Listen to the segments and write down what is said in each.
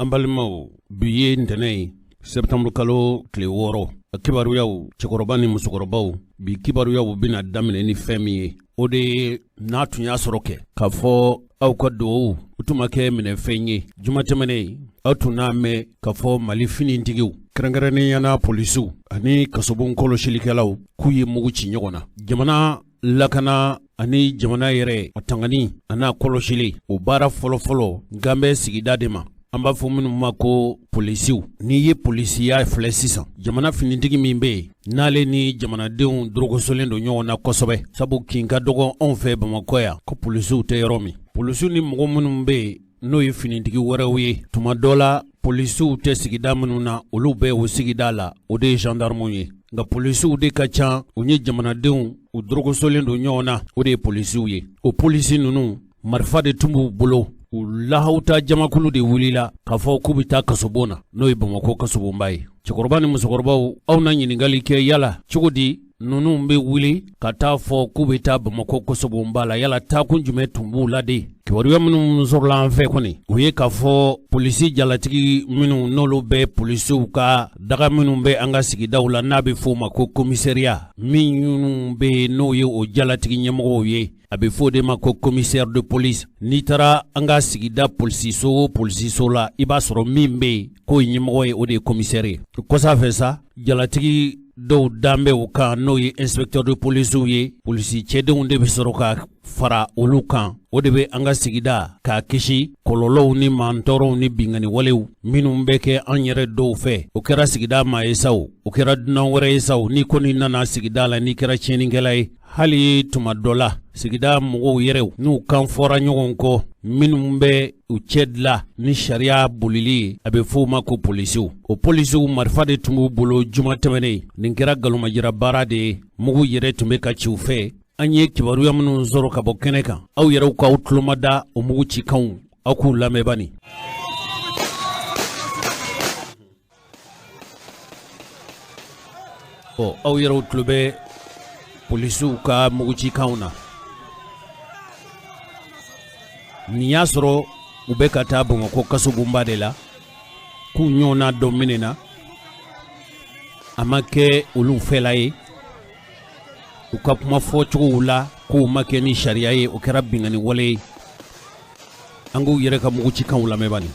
An balimaw, bi ye ntɛnɛn ye, septembre kalo tile 6. A kibaruyaw, cɛkɔrɔba ni musokɔrɔbaw, bi kibaruyaw bɛna daminɛ ni fɛn min ye, o de ye n'a tun y'a sɔrɔ kɛ k'a fɔ aw ka dugawu u tun ma kɛ minɛfɛn ye juma tɛmɛnen, aw tun n'a mɛn k'a fɔ Mali finitigiw, kɛrɛnkɛrɛnnenya la polisiw ani kasobon kɔlɔsilikɛlaw, k'u ye mugu ci ɲɔgɔn na. Jamana lakana ani jamana yɛrɛ a tangani an'a kɔlɔsili, o baara fɔlɔfɔlɔ gan bɛ sigida de ma, an b'a fɔ minnu ma ko polisiw. N'i ye polisiya filɛ sisan, jamana finitigi min bɛ yen n'ale ni jamanadenw dorokosolen don ɲɔgɔn na kosɛbɛ, sabu kin ka dɔgɔ anw fɛ Bamakɔ yan ko polisiw tɛ yɔrɔ min, polisiw ni mɔgɔ minnu bɛ yen n'o ye finitigi wɛrɛw ye, tuma dɔ la polisiw tɛ sigida minnu na, olu bɛ o sigida la, o de ye gendarmew ye. Nka polisiw de ka ca, u ye jamanadenw u dorokosolen don ɲɔgɔn na, o de ye polisiw ye. O polisi ninnu, marifa de tun b'u bolo. U lahawuta jamakulu de wulila k'a fɔ k'u bɛ taa kasobon na, n'o ye Bamakɔ kasobonba ye. Cɛkɔrɔba ni musokɔrɔbaw, aw na ɲininkali kɛ yala cogo di ninnu bɛ wuli ka taa fɔ k'u bɛ taa Bamakɔ kasobonba la? Yala taakun jumɛn tun b'u la de? Kibaruya minnu sɔrɔla an fɛ kɔni, o ye k'a fɔ polisi jalatigi minnu n'olu bɛ polisiw ka daga minnu bɛ an ka sigidaw la, n'a bɛ f'o ma ko komisariya, minnu bɛ yen n'o ye o jalatigi ɲɛmɔgɔw ye, a bɛ f'o de ma ko commissaire de police. N'i taara an ka sigida polisiso o polisiso la, i b'a sɔrɔ min bɛ yen k'o ye ɲɛmɔgɔ ye, o de ye commissaire ye. Kɔsa fɛ sa, jalatigi dɔw dan bɛ o kan, n'o ye inspecteur de policew ye. Polisi cɛdenw de bɛ sɔrɔ ka fara olu kan, o de bɛ an ka sigida k'a kisi kɔlɔlɔw ni mantɔɔrɔw ni binkanni walew minnu bɛ kɛ an yɛrɛ dɔw fɛ. O kɛra sigida maa ye sa o, o kɛra dunan wɛrɛ ye sa o, n'i kɔni nana sigida la, n'i kɛra tiɲɛnikɛla ye, hali tuma dɔ la sigida mɔgɔw yɛrɛw n'u kan fɔra ɲɔgɔn kɔ, minnu bɛ u cɛ dilan ni sariya bolili ye, a bɛ f'o ma ko polisiw. O polisiw, marifa de tun b'u bolo juma tɛmɛnen. Nin kɛra galomajira baara de ye, mugu yɛrɛ tun bɛ ka ci u fɛ. An ye kibaruya minnu sɔrɔ ka bɔ kɛnɛ kan, aw yɛrɛw k'aw tulomada o mugu cikanw, aw k'u lamɛn bani. Ɔ, aw yɛrɛw tulo bɛ polisiw ka mugucikanw na. Nin y'a sɔrɔ u bɛ ka taa Bamakɔ kasobonba de la, k'u ɲɔgɔnna dɔ minɛna, a ma kɛ olu fɛla ye. U ka kuma fɔcogow la, k'o ma kɛ ni sariya ye, o kɛra binkanni wale ye. An k'u yɛrɛ ka mugucikanw lamɛn bani.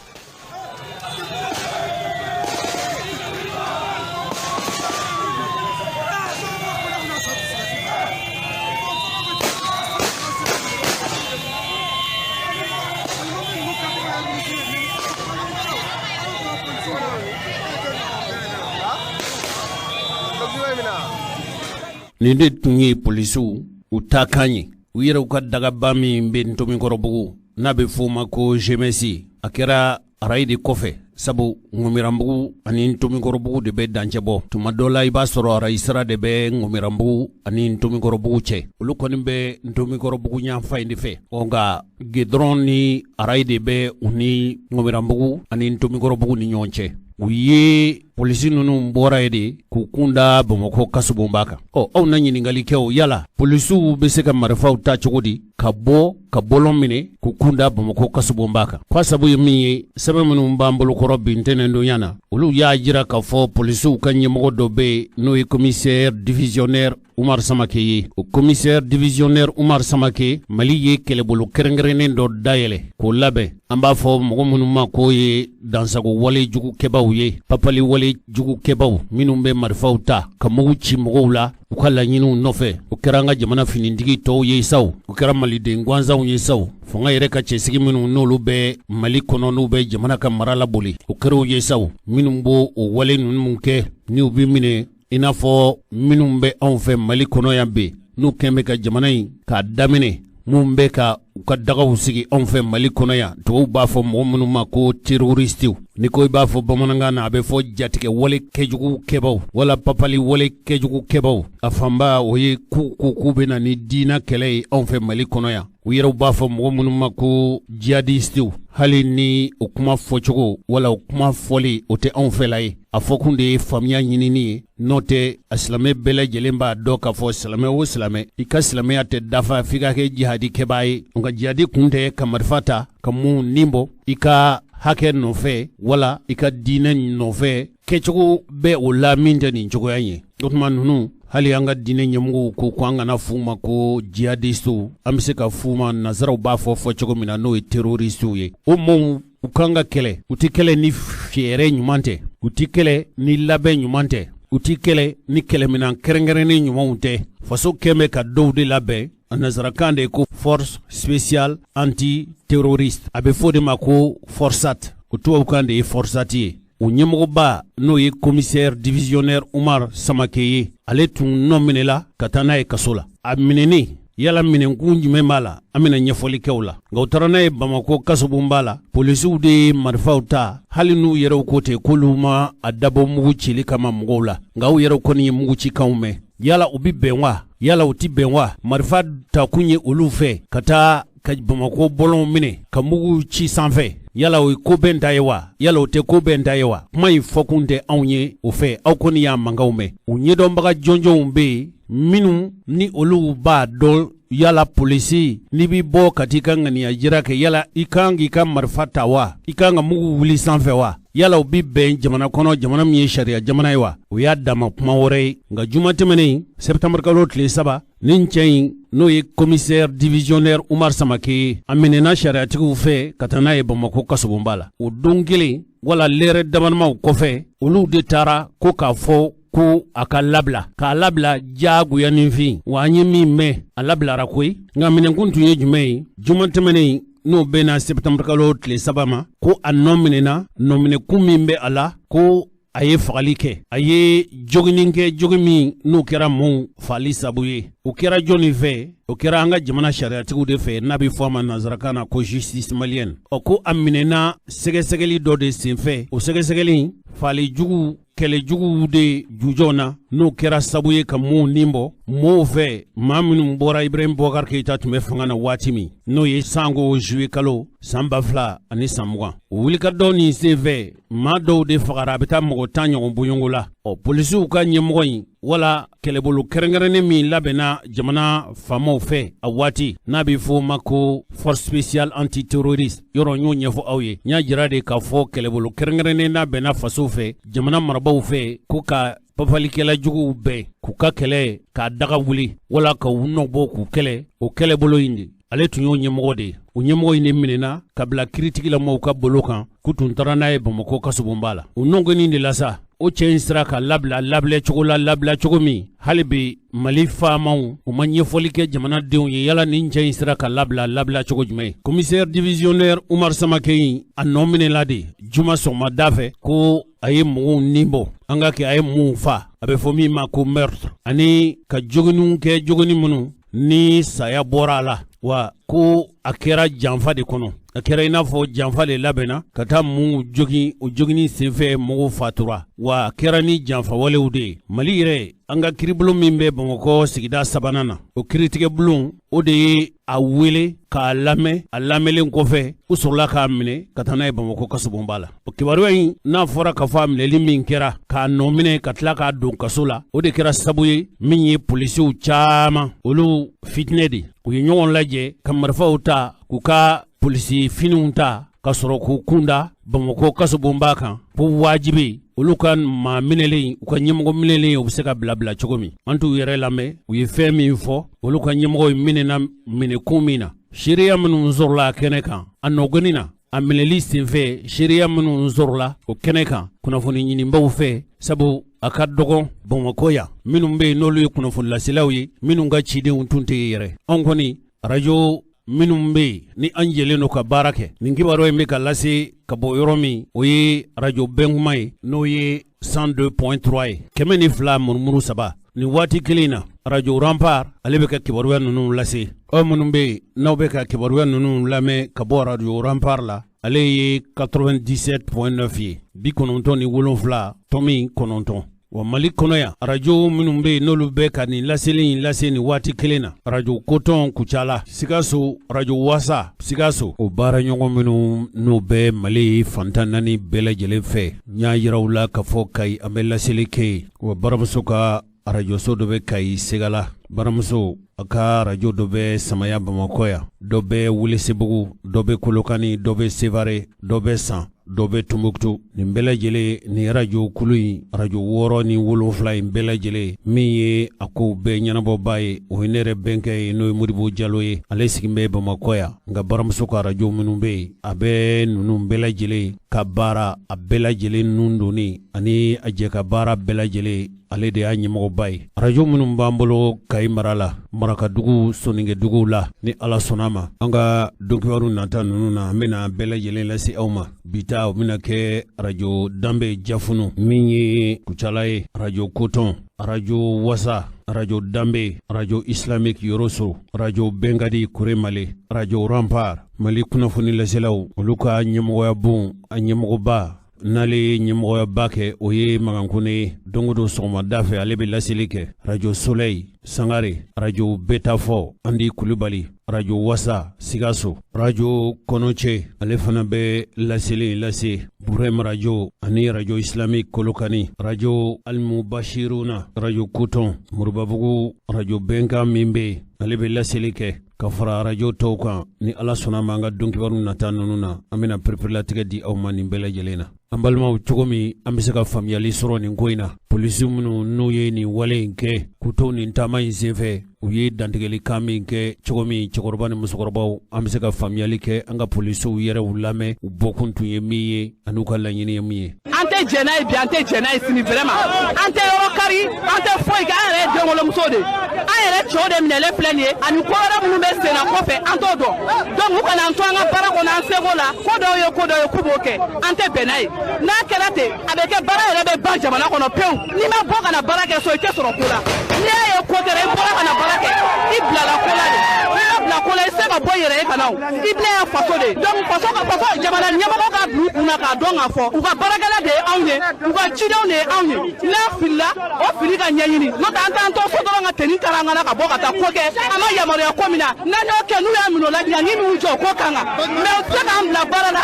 Nin de tun ye polisiw u taakan ye u yɛrɛw ka dagaba min bɛ Ntomikɔrɔbugu, n'a bɛ f'o ma ko GMS. A kɛra arayi de kɔfɛ, sabu Ŋomiranbugu ani Ntomikɔrɔbugu de bɛ dancɛ bɔ. Tuma dɔ la, i b'a sɔrɔ arayi sira de bɛ Ŋomiranbugu ani Ntomikɔrɔbugu cɛ. Olu kɔni bɛ Ntomikɔrɔbugu yanfan in de fɛ, nka gidɔrɔn ni arayi de bɛ u ni Ŋomiranbugu ani Ntomikɔrɔbugu ni ɲɔgɔn cɛ. U ye polisi ninnu bɔra yen de k'u kun da Bamakɔ kasobonba kan. Ɔ, aw na ɲininkali kɛ o, yala polisiw bɛ se ka marifaw ta cogo di ka bɔ ka bɔlɔn minɛ k'u kun da Bamakɔ kasobonba kan? K'a sabu ye min ye, sɛbɛn minnu b'an bolokɔrɔ bi ntɛnɛndonya na, olu y'a jira k'a fɔ polisiw ka ɲɛmɔgɔ dɔ bɛ yen, n'o ye commissaire divisionnaire Umar Samake ye. O commissaire divisionnaire Umar Samake, Mali ye kɛlɛbolo kɛrɛnkɛrɛnnen dɔ dayɛlɛ k'o labɛn, an b'a fɔ mɔgɔ minnu ma k'o ye dansago wale jugukɛbaw ye, papali wale jugukɛbaw minnu bɛ marifaw ta ka mugu ci mɔgɔw la u ka laɲiniw nɔfɛ. O kɛra an ka jamana finitigi tɔw ye sa o, o kɛra maliden gansanw ye sa o, fanga yɛrɛ ka cɛsigi minnu n'olu bɛ Mali kɔnɔ, n'u bɛ jamana ka mara laboli, o kɛra u ye sa o, minnu b'o o wale ninnu kɛ, n'u bɛ minɛ i n'a fɔ minnu bɛ anw fɛ Mali kɔnɔ yan bi, n'u kɛn bɛ ka jamana in k'a daminɛ, minnu bɛ ka u ka dagaw sigi anw fɛ Mali kɔnɔ yan, tubabuw b'a fɔ mɔgɔ minnu ma ko terroristew. Ni ko i b'a fɔ bamanankan na, a bɛ fɔ jatigɛ wale kɛjugu kɛbaw wala papali wale kɛjugu kɛbaw. A fanba o ye k'u ko k'u bɛ na ni diinɛ kɛlɛ ye anw fɛ Mali kɔnɔ yan. U yɛrɛw b'a fɔ mɔgɔ minnu ma ko jihadistew, hali ni o kuma fɔcogo wala o kuma fɔli o tɛ anw fɛla ye. A fɔkun de ye faamuya ɲinini ye, n'o tɛ a silamɛ bɛɛ lajɛlen b'a dɔn k'a fɔ silamɛ o silamɛ, i ka silamɛya tɛ dafa f'i ka kɛ jihadi kɛbaa ye. Nka jihadi kun tɛ ka marifa ta ka mun nin bɔ i ka. hakɛ nɔfɛ wala i ka diinɛ nɔfɛ, kɛcogo bɛ o la min tɛ nin cogoya ye. O tuma ninnu, hali an ka diinɛ ɲɛmɔgɔw ko ko an kana f'u ma ko jihadisiw, an bɛ se ka f'u ma nazaraw b'a fɔ fɔ cogo min na, n'o ye terroristew ye. O maaw, u kan ka kɛlɛ, u tɛ kɛlɛ ni fɛɛrɛ ɲuman tɛ, u tɛ kɛlɛ ni labɛn ɲuman tɛ, u tɛ kɛlɛ ni kɛlɛminɛn kɛrɛnkɛrɛnnen ɲumanw tɛ. Faso kɛn bɛ ka dɔw de labɛn, a nazarakan de ko Force spéciale anti terroriste, a bɛ fɔ de ma ko FORSAT, o tubabukan de ye FORSAT ye. O ɲɛmɔgɔba, n'o ye commissaire divisionnaire Umar Samake ye, ale tun nɔ minɛla ka taa n'a ye kaso la. A minɛnen, yala minɛnkun jumɛn b'a la? An bɛna ɲɛfɔli kɛ o la. Nka u taara n'a ye Bamakɔ kasobonba la. Polisiw de ye marifaw ta, hali n'u yɛrɛw ko ten k'olu ma a dabɔ mugu cili kama mɔgɔw la, nka u yɛrɛw kɔni ye mugu cikanw mɛn. Yala u bɛ bɛn wa? Yala u tɛ bɛn wa? Marifa takun ye olu fɛ ka taa ka Bamakɔ bɔlɔnw minɛ ka mugu ci sanfɛ. Yala o ye ko bɛn ta ye wa? Yala o tɛ ko bɛn ta ye wa? Kuma in fɔkun tɛ anw ye o fɛ, aw kɔni y'a mankanw mɛn. U ɲɛdɔnbaga jɔnjɔnw bɛ yen minnu ni olu b'a dɔn. Yala polisi, n'i b'i bɔ ka t'i ka ŋaniya jira kɛ, yala i kan k'i ka marifa ta wa? I kan ka mugu wuli sanfɛ wa? Yala u bi bɛn jamana kɔnɔ, jamana min ye sariya jamana ye wa? O y'a dama kuma wɛrɛ ye. Nka juma tɛmɛnen, sɛtanburukalo tile 3, nin cɛ in, n'o ye commissaire divisionnaire Umar Samake ye, a minɛna sariyatigiw fɛ ka taa n'a ye Bamakɔ kasobonba la. O don kelen wala lɛrɛ damadamaw kɔfɛ, olu de taara ko k'a fɔ ko a ka labila, k'a labila diyagoya ninfin. Wa an ye min mɛn, a labilara koyi. Nka minɛnkun tun ye jumɛn ye? Juma tɛmɛnen, n'o bɛnna sɛtanburukalo tile 3 ma, ko a nɔ minɛna, nɔminɛkun min bɛ a la, ko a ye fagali kɛ, a ye joginin kɛ, jogi min n'o kɛra maaw faali sabu ye. O kɛra jɔnni fɛ? O kɛra an ka jamana sariyatigiw de fɛ, n'a bɛ fɔ a ma nanzarakan na ko justice malienne. Ɔ, ko a minɛna sɛgɛsɛgɛli dɔ de senfɛ. O sɛgɛsɛgɛli, faali jugu, kɛlɛjuguw de jujɔn na, n'o kɛra sabu ye ka maaw nin bɔ mɔɔw fɛ, maa minnu bɔra Ibrahim Boubacar Keïta tun bɛ fanga na waati min, n'o ye sango juillet kalo san 2020. O wulikajɔ nin senfɛ, maa dɔw de fagara, a bɛ taa mɔgɔ 10 ɲɔgɔn bɔɲɔgɔn la. Ɔ, polisiw ka ɲɛmɔgɔ in, wala kɛlɛbolo kɛrɛnkɛrɛnnen min labɛnna jamana faamaw fɛ a waati, n'a bɛ fɔ o ma ko Force spéciale antiterroriste, yɔrɔ n y'o ɲɛfɔ aw ye. N y'a jira de k'a fɔ kɛlɛbolo kɛrɛnkɛrɛnnen labɛnna faso fɛ, jamana marabaaw fɛ, ko ka pafalikɛla juguw bɛɛ k'u ka kɛlɛ k'a daga wuli, wala ka u nɔbɔ k'u kɛlɛ. O kɛlɛbolo in de, ale tun y'o ɲɛmɔgɔ de ye. O ɲɛmɔgɔ in de minɛna ka bila kiiritigilamaw ka bolo kan, k'u tun taara n'a ye Bamakɔ kasobonba la. O nɔgɔnin de la sa, o cɛ in sera ka labila, labila cogo la, labila cogo min hali bi Mali faamaw u ma ɲɛfɔli kɛ jamanadenw ye. Yala nin cɛ in sera ka labila, labila cogo jumɛn? Commissaire divisionnaire Umar Samake in, a nɔ minɛla de juma sɔgɔmada fɛ, ko a ye mɔgɔw nin bɔ, an ka kɛ a ye mun fa, a bɛ fɔ min ma ko meurtre, ani ka joginiw kɛ, jogini minnu ni saya bɔra a la. Wa ko a kɛra janfa de kɔnɔ, a kɛra i n'a fɔ janfa de labɛnna ka taa mun jogin, o jogini senfɛ mɔgɔw fatura, wa a kɛra ni janfawalew de ye. Mali yɛrɛ, an ka kiiribulon min bɛ Bamakɔ sigida sabanan na, o kiiritigɛbulon, o de ye a wele k'a lamɛn. A lamɛnlen kɔfɛ, u sɔrɔla k'a minɛ ka taa n'a ye Bamakɔ kasobonba la. O kibaruya in n'a fɔra k'a fɔ a minɛli min kɛra, k'a nɔ minɛ ka tila k'a don kaso la, o de kɛra sabu ye min ye polisiw caman, olu fitinɛ de, u ye ɲɔgɔn lajɛ ka marifaw ta, k'u ka polisi finiw ta, ka sɔrɔ k'u kunda Bamakɔ kasobonba kan, ko wajibi olu ka maa minɛlen, u ka ɲɛmɔgɔ minɛlen, u bɛ se ka bila bila cogo min. An t'u yɛrɛ lamɛn, u ye fɛn min fɔ, olu ka ɲɛmɔgɔ minɛna minɛkun min na, seereya minnu sɔrɔla a kɛnɛ kan, a nɔgɔnin na, a minɛli senfɛ, seereya minnu sɔrɔla o kɛnɛ kan kunnafoni ɲinibaw fɛ, sabu a ka dɔgɔn Bamakɔ yan minnu bɛ yen n'olu ye kunnafonilaselaw ye, minnu ka cidenw tun tɛ yen yɛrɛ. Anw kɔni, arajo minnu bɛ yen ni an jɛlen don ka baara kɛ, nin kibaruya in bɛ ka lase ka bɔ yɔrɔ min, o ye arajo Bɛnkuma ye, n'o ye 102.3 ye, 102.3. Nin waati kelen in na, arajo Rempart, ale bɛ ka kibaruya ninnu lase. Aw minnu bɛ yen n'aw bɛ ka kibaruya ninnu lamɛn ka bɔ arajo Rempart la, ale ye 97.9 ye, 97.9. Wa Mali kɔnɔ yan, arajo minnu bɛ yen n'olu bɛ ka nin laseli in lase nin waati kelen na, arajo Kotɔn Kucala, Sikaso, arajo Wasa Sikaso, o baara ɲɔgɔn minnu n'u bɛ Mali fantan naani bɛɛ lajɛlen fɛ, n y'a yira u la k'a fɔ Kayi, an bɛ laseli kɛ yen. Wa baramuso ka arajoso dɔ bɛ Kayi Segala, baramuso a ka arajo dɔ bɛ Samaya Bamakɔ yan, dɔ bɛ Welesebugu, dɔ bɛ Kolokani, dɔ bɛ Sevare, dɔ bɛ San. Dɔ bɛ Tumutu. Nin bɛɛ lajɛlen, nin arajo kulu in, arajo 67 in bɛɛ lajɛlen, min ye a kow bɛɛ ɲɛnabɔbaa ye, o ye ne yɛrɛ bɛnkɛ ye, n'o ye Modibo Jalo ye. Ale sigilen bɛ Bamakɔ yan, nka baramuso ka arajo minnu bɛ yen, a bɛ ninnu bɛɛ lajɛlen ka baara, a bɛɛ lajɛlen nun donni ani a jɛ ka baara bɛɛ lajɛlen, ale de y'a ɲɛmɔgɔba ye. Arajo minnu b'an bolo Kayi mara la, marakadugu, soninkeduguw la, ni Ala sɔnna ma, an ka donkibaru nata ninnu na, an bɛna bɛɛ lajɛlen lase aw ma. Bi ta, o bɛna kɛ arajo Danbe Jafunu, min ye Kucala ye, arajo Kotɔn, arajo Wasa, arajo Danbe, arajo Islamique Yoroso, arajo Bɛnkadi Kuremale, arajo Rempart, Mali kunnafoni laselaw, olu ka ɲɛmɔgɔya bon, a ɲɛmɔgɔba, n'ale ye ɲɛmɔgɔyaba kɛ, o ye Makan Kone ye. Don o don sɔgɔmada fɛ, ale bɛ laseli kɛ arajo Soleil Sangare, arajo Betafɔ Andi Kulubali, arajo Wasa Sikaso, arajo Kɔnɔcɛ, ale fana bɛ laseli lase, Burem arajo ani arajo Islamique Kolokani, arajo Almubashiruna, arajo Kotɔn Moribabugu, arajo Bɛnkan min bɛ yen, ale bɛ laseli kɛ ka fara arajo tɔw kan. Ni Ala sɔnna ma, an ka donkibaru nata ninnu na, an bɛna pereperelatigɛ di aw ma nin bɛɛ lajɛlen na. An balimaw, cogo min an bɛ se ka faamuyali sɔrɔ nin ko in na, polisi minnu n'u ye nin wale in kɛ, k'u to nin taama in senfɛ, u ye dantigɛlikan min kɛ, cogo min cɛkɔrɔba ni musokɔrɔbaw, an bɛ se ka faamuyali kɛ an ka polisiw yɛrɛw lamɛn, u bɔkun tun ye min ye an'u ka laɲini ye min ye. An tɛ jɛn n'a ye bi, an tɛ jɛn n'a ye sini. Vraiment, an tɛ yɔrɔ kari, an tɛ foyi kɛ. An yɛrɛ ye denwolomuso de, an yɛrɛ cɛw de minɛlen filɛ nin ye, ani ko wɛrɛ minnu bɛ sen na kɔfɛ, an t'o dɔn. Donc u kana an to an ka baara kɔnɔ an seko la. Ko dɔw ye ko dɔw ye k'u b'o kɛ, an tɛ bɛn n'a ye. N'a kɛra ten, a bɛ kɛ baara yɛrɛ bɛ ban jamana kɔnɔ pewu. N'i ma bɔ ka na baara kɛ so, i tɛ sɔrɔ ko la. N'i y'a ye ko kɛra, i bɔra ka na baara kɛ, i bilala ko la de. N'i ma bila ko la, i tɛ se ka bɔ i yɛrɛ ye ka na o. I bila yan faso de. Donc faso ka faso jamana ɲɛmɔgɔ ka bila u kunna k'a dɔn k'a fɔ u ka baarakɛla de ye anw ye, u ka cidenw de ye anw ye. N'a filila, o fili ka ɲɛɲini. N'o tɛ, an t'an to so dɔrɔn ka tenue kara an kana ka bɔ ka taa ko kɛ an ma yamaruya ko min na. N'an y'o kɛ, n'u y'a minɛ o la, ɲangi min jɔ o ko kan kan. Mais u tɛ se k'an bila baara la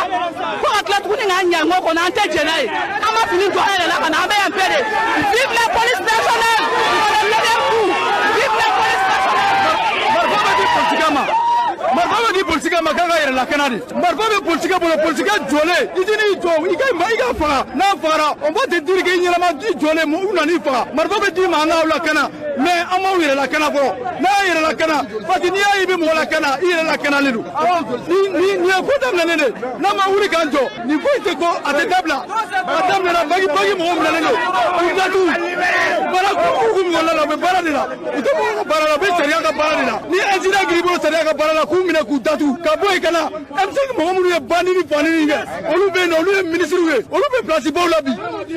fo ka tila tuguni k'an ɲangi o kɔnɔ. An tɛ jɛn n'a ye. An ma fini don an yɛrɛ la ka na, an bɛ yan bɛɛ de. Vive la police nationale! On est derrière vous. Vive la police nationale! Marifa bɛ di polisikɛ ma, marifa bɛ di polisikɛ ma k'a ka yɛrɛ lakana de. Marifa bɛ polisikɛ bolo, polisikɛ jɔlen, i ti n'i jɔ i ka faga. N'a fagara, on va te dire que i ɲɛnama i jɔlen, u nan'i faga. Marifa bɛ d'i ma an k'aw lakana, mais an m'aw yɛrɛ lakana fɔlɔ. N'a y'a yɛrɛ lakana, parce que n'i y'a ye i bɛ mɔgɔ lakana, i yɛrɛ lakanalen don. Ni nin ye ko daminɛnen de, n'a ma wuli k'an jɔ, nin ko in tɛ ko a tɛ dabila. A daminɛna bagi bagi, mɔgɔw minɛlen don k'u datugu baara k'u mɔgɔ la, u bɛ baara de la, u tɛ mɔgɔ ka baara la, u bɛ sariya ka baara de la. Ni incident kɛr'i bolo sariya ka baara la, k'u minɛ k'u datugu ka bɔ yen ka na M5 mɔgɔ minnu ye bandi ni fanini kɛ, olu bɛ yen nɔ, olu ye minisiriw ye, olu bɛ place baw la bi.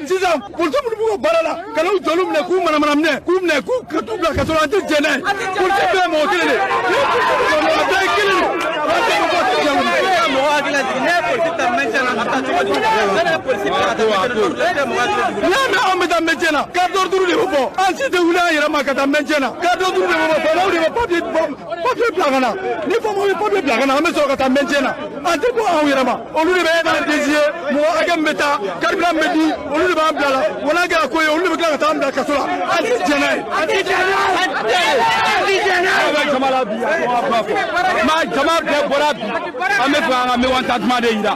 Sisan polisi minnu b'u ka baara la, ka n'u jɔliw minɛ k'u manamana minɛ, k'u minɛ k'u ka t'u bila kaso la, an tɛ jɛn n'a ye. Polisi bɛɛ ye mɔgɔ kelen de ye, a bɛɛ ye kelen de ye. An tɛ mɔgɔ tɛ jɛn Mɔgɔ hakili lajigin, ne ye polisi ta maintien na, a bɛ taa cogo di? Ne ye polisi bila ka taa maintien na, ne tɛ mɔgɔ hakili jigin. N'i y'a mɛn anw bɛ taa maintien na, quart d'heure duuru de bɛ bɔ. An si tɛ wuli an yɛrɛ ma ka taa maintien na. Quart d'heure duuru de bɛ bɔ, faamaw de bɛ papier bila ka na. Ni faamaw ye papier bila ka na, an bɛ sɔrɔ ka taa maintien na. An tɛ bɔ anw yɛrɛ ma. Olu de bɛ an décider mɔgɔ hakɛ min bɛ taa, carburant min bɛ di, olu de b'an bila la. Wa n'a kɛra ko ye, olu de bɛ tila ka taa an bila kaso la. An tɛ jɛn n'a ye. An tɛ jɛn n'a ye. An tɛ jɛn n'a ye. Bɛ jama la bi, a kuma fɔ ma, jama bɛɛ bɔra bi. An bɛ fɛ an ka mécontentement de yira.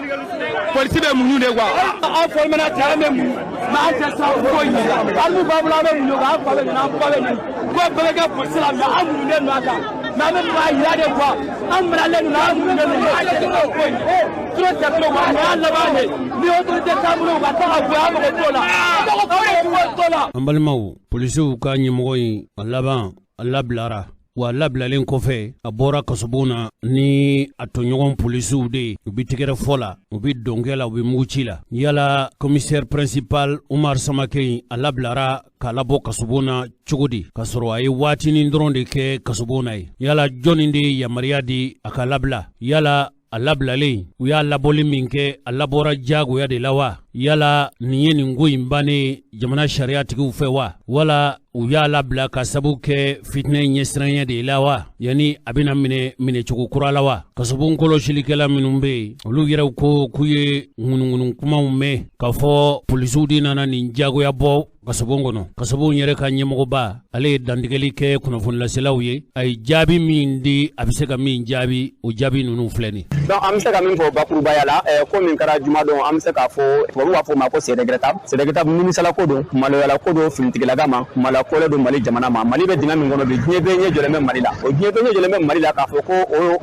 Polisi bɛ muɲu de quoi. An formena cɛ, an bɛ muɲu, mais an tɛ siran foyi ɲɛ. Hali b'an bolo, an bɛ muɲu kan, an fa bɛ nin, an ba bɛ nin, ko bɛɛ bɛ kɛ polisi la, mais an muɲunen don a kan. Mais an bɛ fɛ k'a yira de quoi, an maralen don, an muɲunen don, an tɛ siran foyi ɲɛ. Trop c'est trop quoi. Nin y'a laban de. Ni autorité t'an bolo, u ka taa ka bɔ yen, an mago t'o la, an mago foyi t'o la. An balimaw, polisiw ka ɲɛmɔgɔ in, a laban a labilara wa. Labilalen kɔfɛ, a bɔra kasobon na ni a tɔɲɔgɔn polisiw de ye. U bɛ tigɛrɛ fɔ la, u bɛ dɔnkɛ la, u bɛ muguci la. Yala commissaire principal Umar Samake in, a labilara k'a labɔ kasobon na cogo di, k'a sɔrɔ a ye waatinin dɔrɔn de kɛ kasobon na ye? Yala jɔnni de ye yamaruya di a ka labila? Yala a labilalen, u y'a labɔli min kɛ, a labɔra diyagoya de la wa? Yala nin ye nin ko in bannen jamana sariya tigiw fɛ wa, wala u y'a labila ka sabu kɛ fitinɛ ɲɛsiranya de la wa, yanni a bɛna minɛ minɛcogo kura la wa? Kasobon kɔlɔsilikɛla minnu bɛ yen, olu yɛrɛw ko k'u ye ŋunuŋunu kumaw mɛn k'a fɔ polisiw de nana nin diyagoya bɔ. Kasobon kɔnɔ, kasobon yɛrɛ ka ɲɛmɔgɔba, ale ye dantigɛli kɛ kunnafonilaselaw ye. A ye jaabi min di, a bɛ se ka min jaabi, o jaabi ninnu filɛ nin. Donc an bɛ se ka min fɔ bakurubaya la, ko min kɛra jumadon, an bɛ se k'a fɔ, tubabu b'a fɔ o ma ko c'est regrettable. C'est regrettable, nimisala ko don, maloyala ko don finitigilaka ma, maloya ko don Mali jamana ma. Mali bɛ dingɛ min kɔnɔ bi, diɲɛ bɛɛ ɲɛ jɔlen bɛ Mali la. O diɲɛ bɛɛ ɲɛ jɔlen bɛ Mali la k'a fɔ ko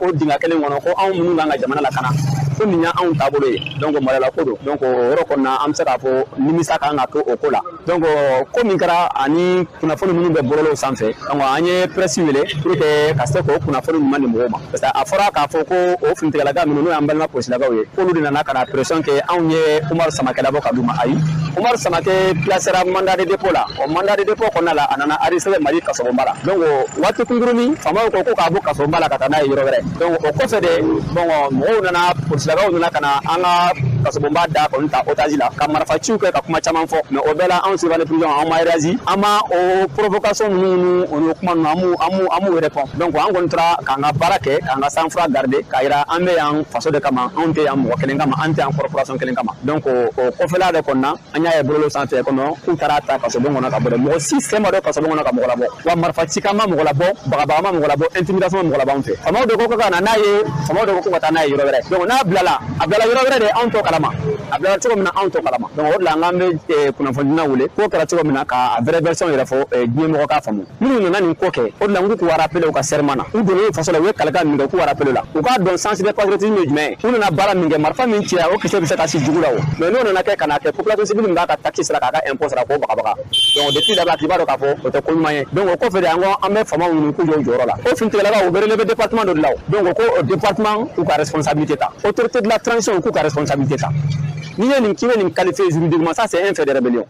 o dingɛ kelen kɔnɔ, ko anw minnu kan ka jamana lakana, ko nin y'anw taabolo ye. Donc maloyala ko don. Donc o yɔrɔ kɔnɔna, an bɛ se k'a fɔ nimisa kan ka to o ko la. Donc ko min kɛra ani kunnafoni minnu bɛ bɔlɔlɔw sanfɛ, donc an ye presse wele pour que ka se k'o kunnafoni ɲuman di mɔgɔw ma, parce que a fɔra k'a fɔ ko o finitigilaka minnu, n'o y'an balima polisilakaw ye, k'olu de nana ka na pression kɛ anw ye Umaru Samakɛ labɔ ka d'u ma. Ayi, Umaru Samakɛ placera mandat de dépôt la. O mandat de dépôt kɔnɔna la, a nana arrêté Mali kasobonba la. Donc waati kunkurunin, faamaw ko ko k'a bɔ kasobonba la ka taa n'a ye yɔrɔ wɛrɛ. Donc o kɔfɛ de, bon, mɔgɔw nana, polisilakaw nana ka na an ka kasobonba da kɔni ta otage la, ka marifaciw kɛ, ka kuma caman fɔ. Mais o bɛɛ la, anw surveillant prison, an ma réagi, an ma o provocation ninnu o n'o kuma ninnu, an m'u répond. Donc an kɔni tora k'an ka baara kɛ, k'an ka sang-froid garder, k'a yira an bɛ yan faso de kama, anw tɛ yan mɔgɔ kelen kama, an tɛ yan corporation kelen kama. Donc o kɔfɛla de kɔnɔna, an y'a ye bɔlɔlɔ sanfɛ kɔnɔ k'u taara ta kasobon kɔnɔ ka bɔ dɛ. Mɔgɔ si sen ma don kasobon kɔnɔ ka mɔgɔ labɔ wa, marifa cikan ma mɔgɔ labɔ, bagabaga ma mɔgɔ labɔ, intimidation ma mɔgɔ labɔ anw fɛ. Faamaw de ko ka na n'a ye, faamaw de ko ka taa n'a ye yɔrɔ wɛrɛ. Donc n'a bilala, a bilala yɔrɔ wɛrɛ de, anw t'o kalama. A bilala cogo min na, anw t'o kalama. Donc o de la, an k'an bɛ kunnafonidilaw wele, ko kɛra cogo min na, ka vraie version yɛrɛ fɔ, diɲɛ mɔgɔ k'a faamu. Minnu nana nin ko kɛ, o de la n k'u k'u rappeler u ka serment na. U donnen faso la, u ye kalikan min kɛ, k'u rappeler la, u k'a dɔn sens de patriotisme ye jumɛn ye. U nana baara min kɛ, marifa min cira, o kisɛ bɛ se ka si jugu la o. Mais n'o nana kɛ ka na kɛ population civile min b'a ka taxe sara, k'a ka impôt sara, k'o bagabaga, donc depuis là-bas, k'i b'a dɔn k'a fɔ o tɛ ko ɲuman ye. Donc o kɔfɛ de, an ko an bɛ faamaw ɲini k'u jɔ u jɔyɔrɔ la. O finitigilakaw, u bɛ relever département dɔ de la o. Donc ko o département k'u ka responsabilité ta, autorité de la transition k'u ka responsabilité ta. N'i ye nin k'i bɛ nin qualifier juridiquement, ça c'est un fait de rébellion.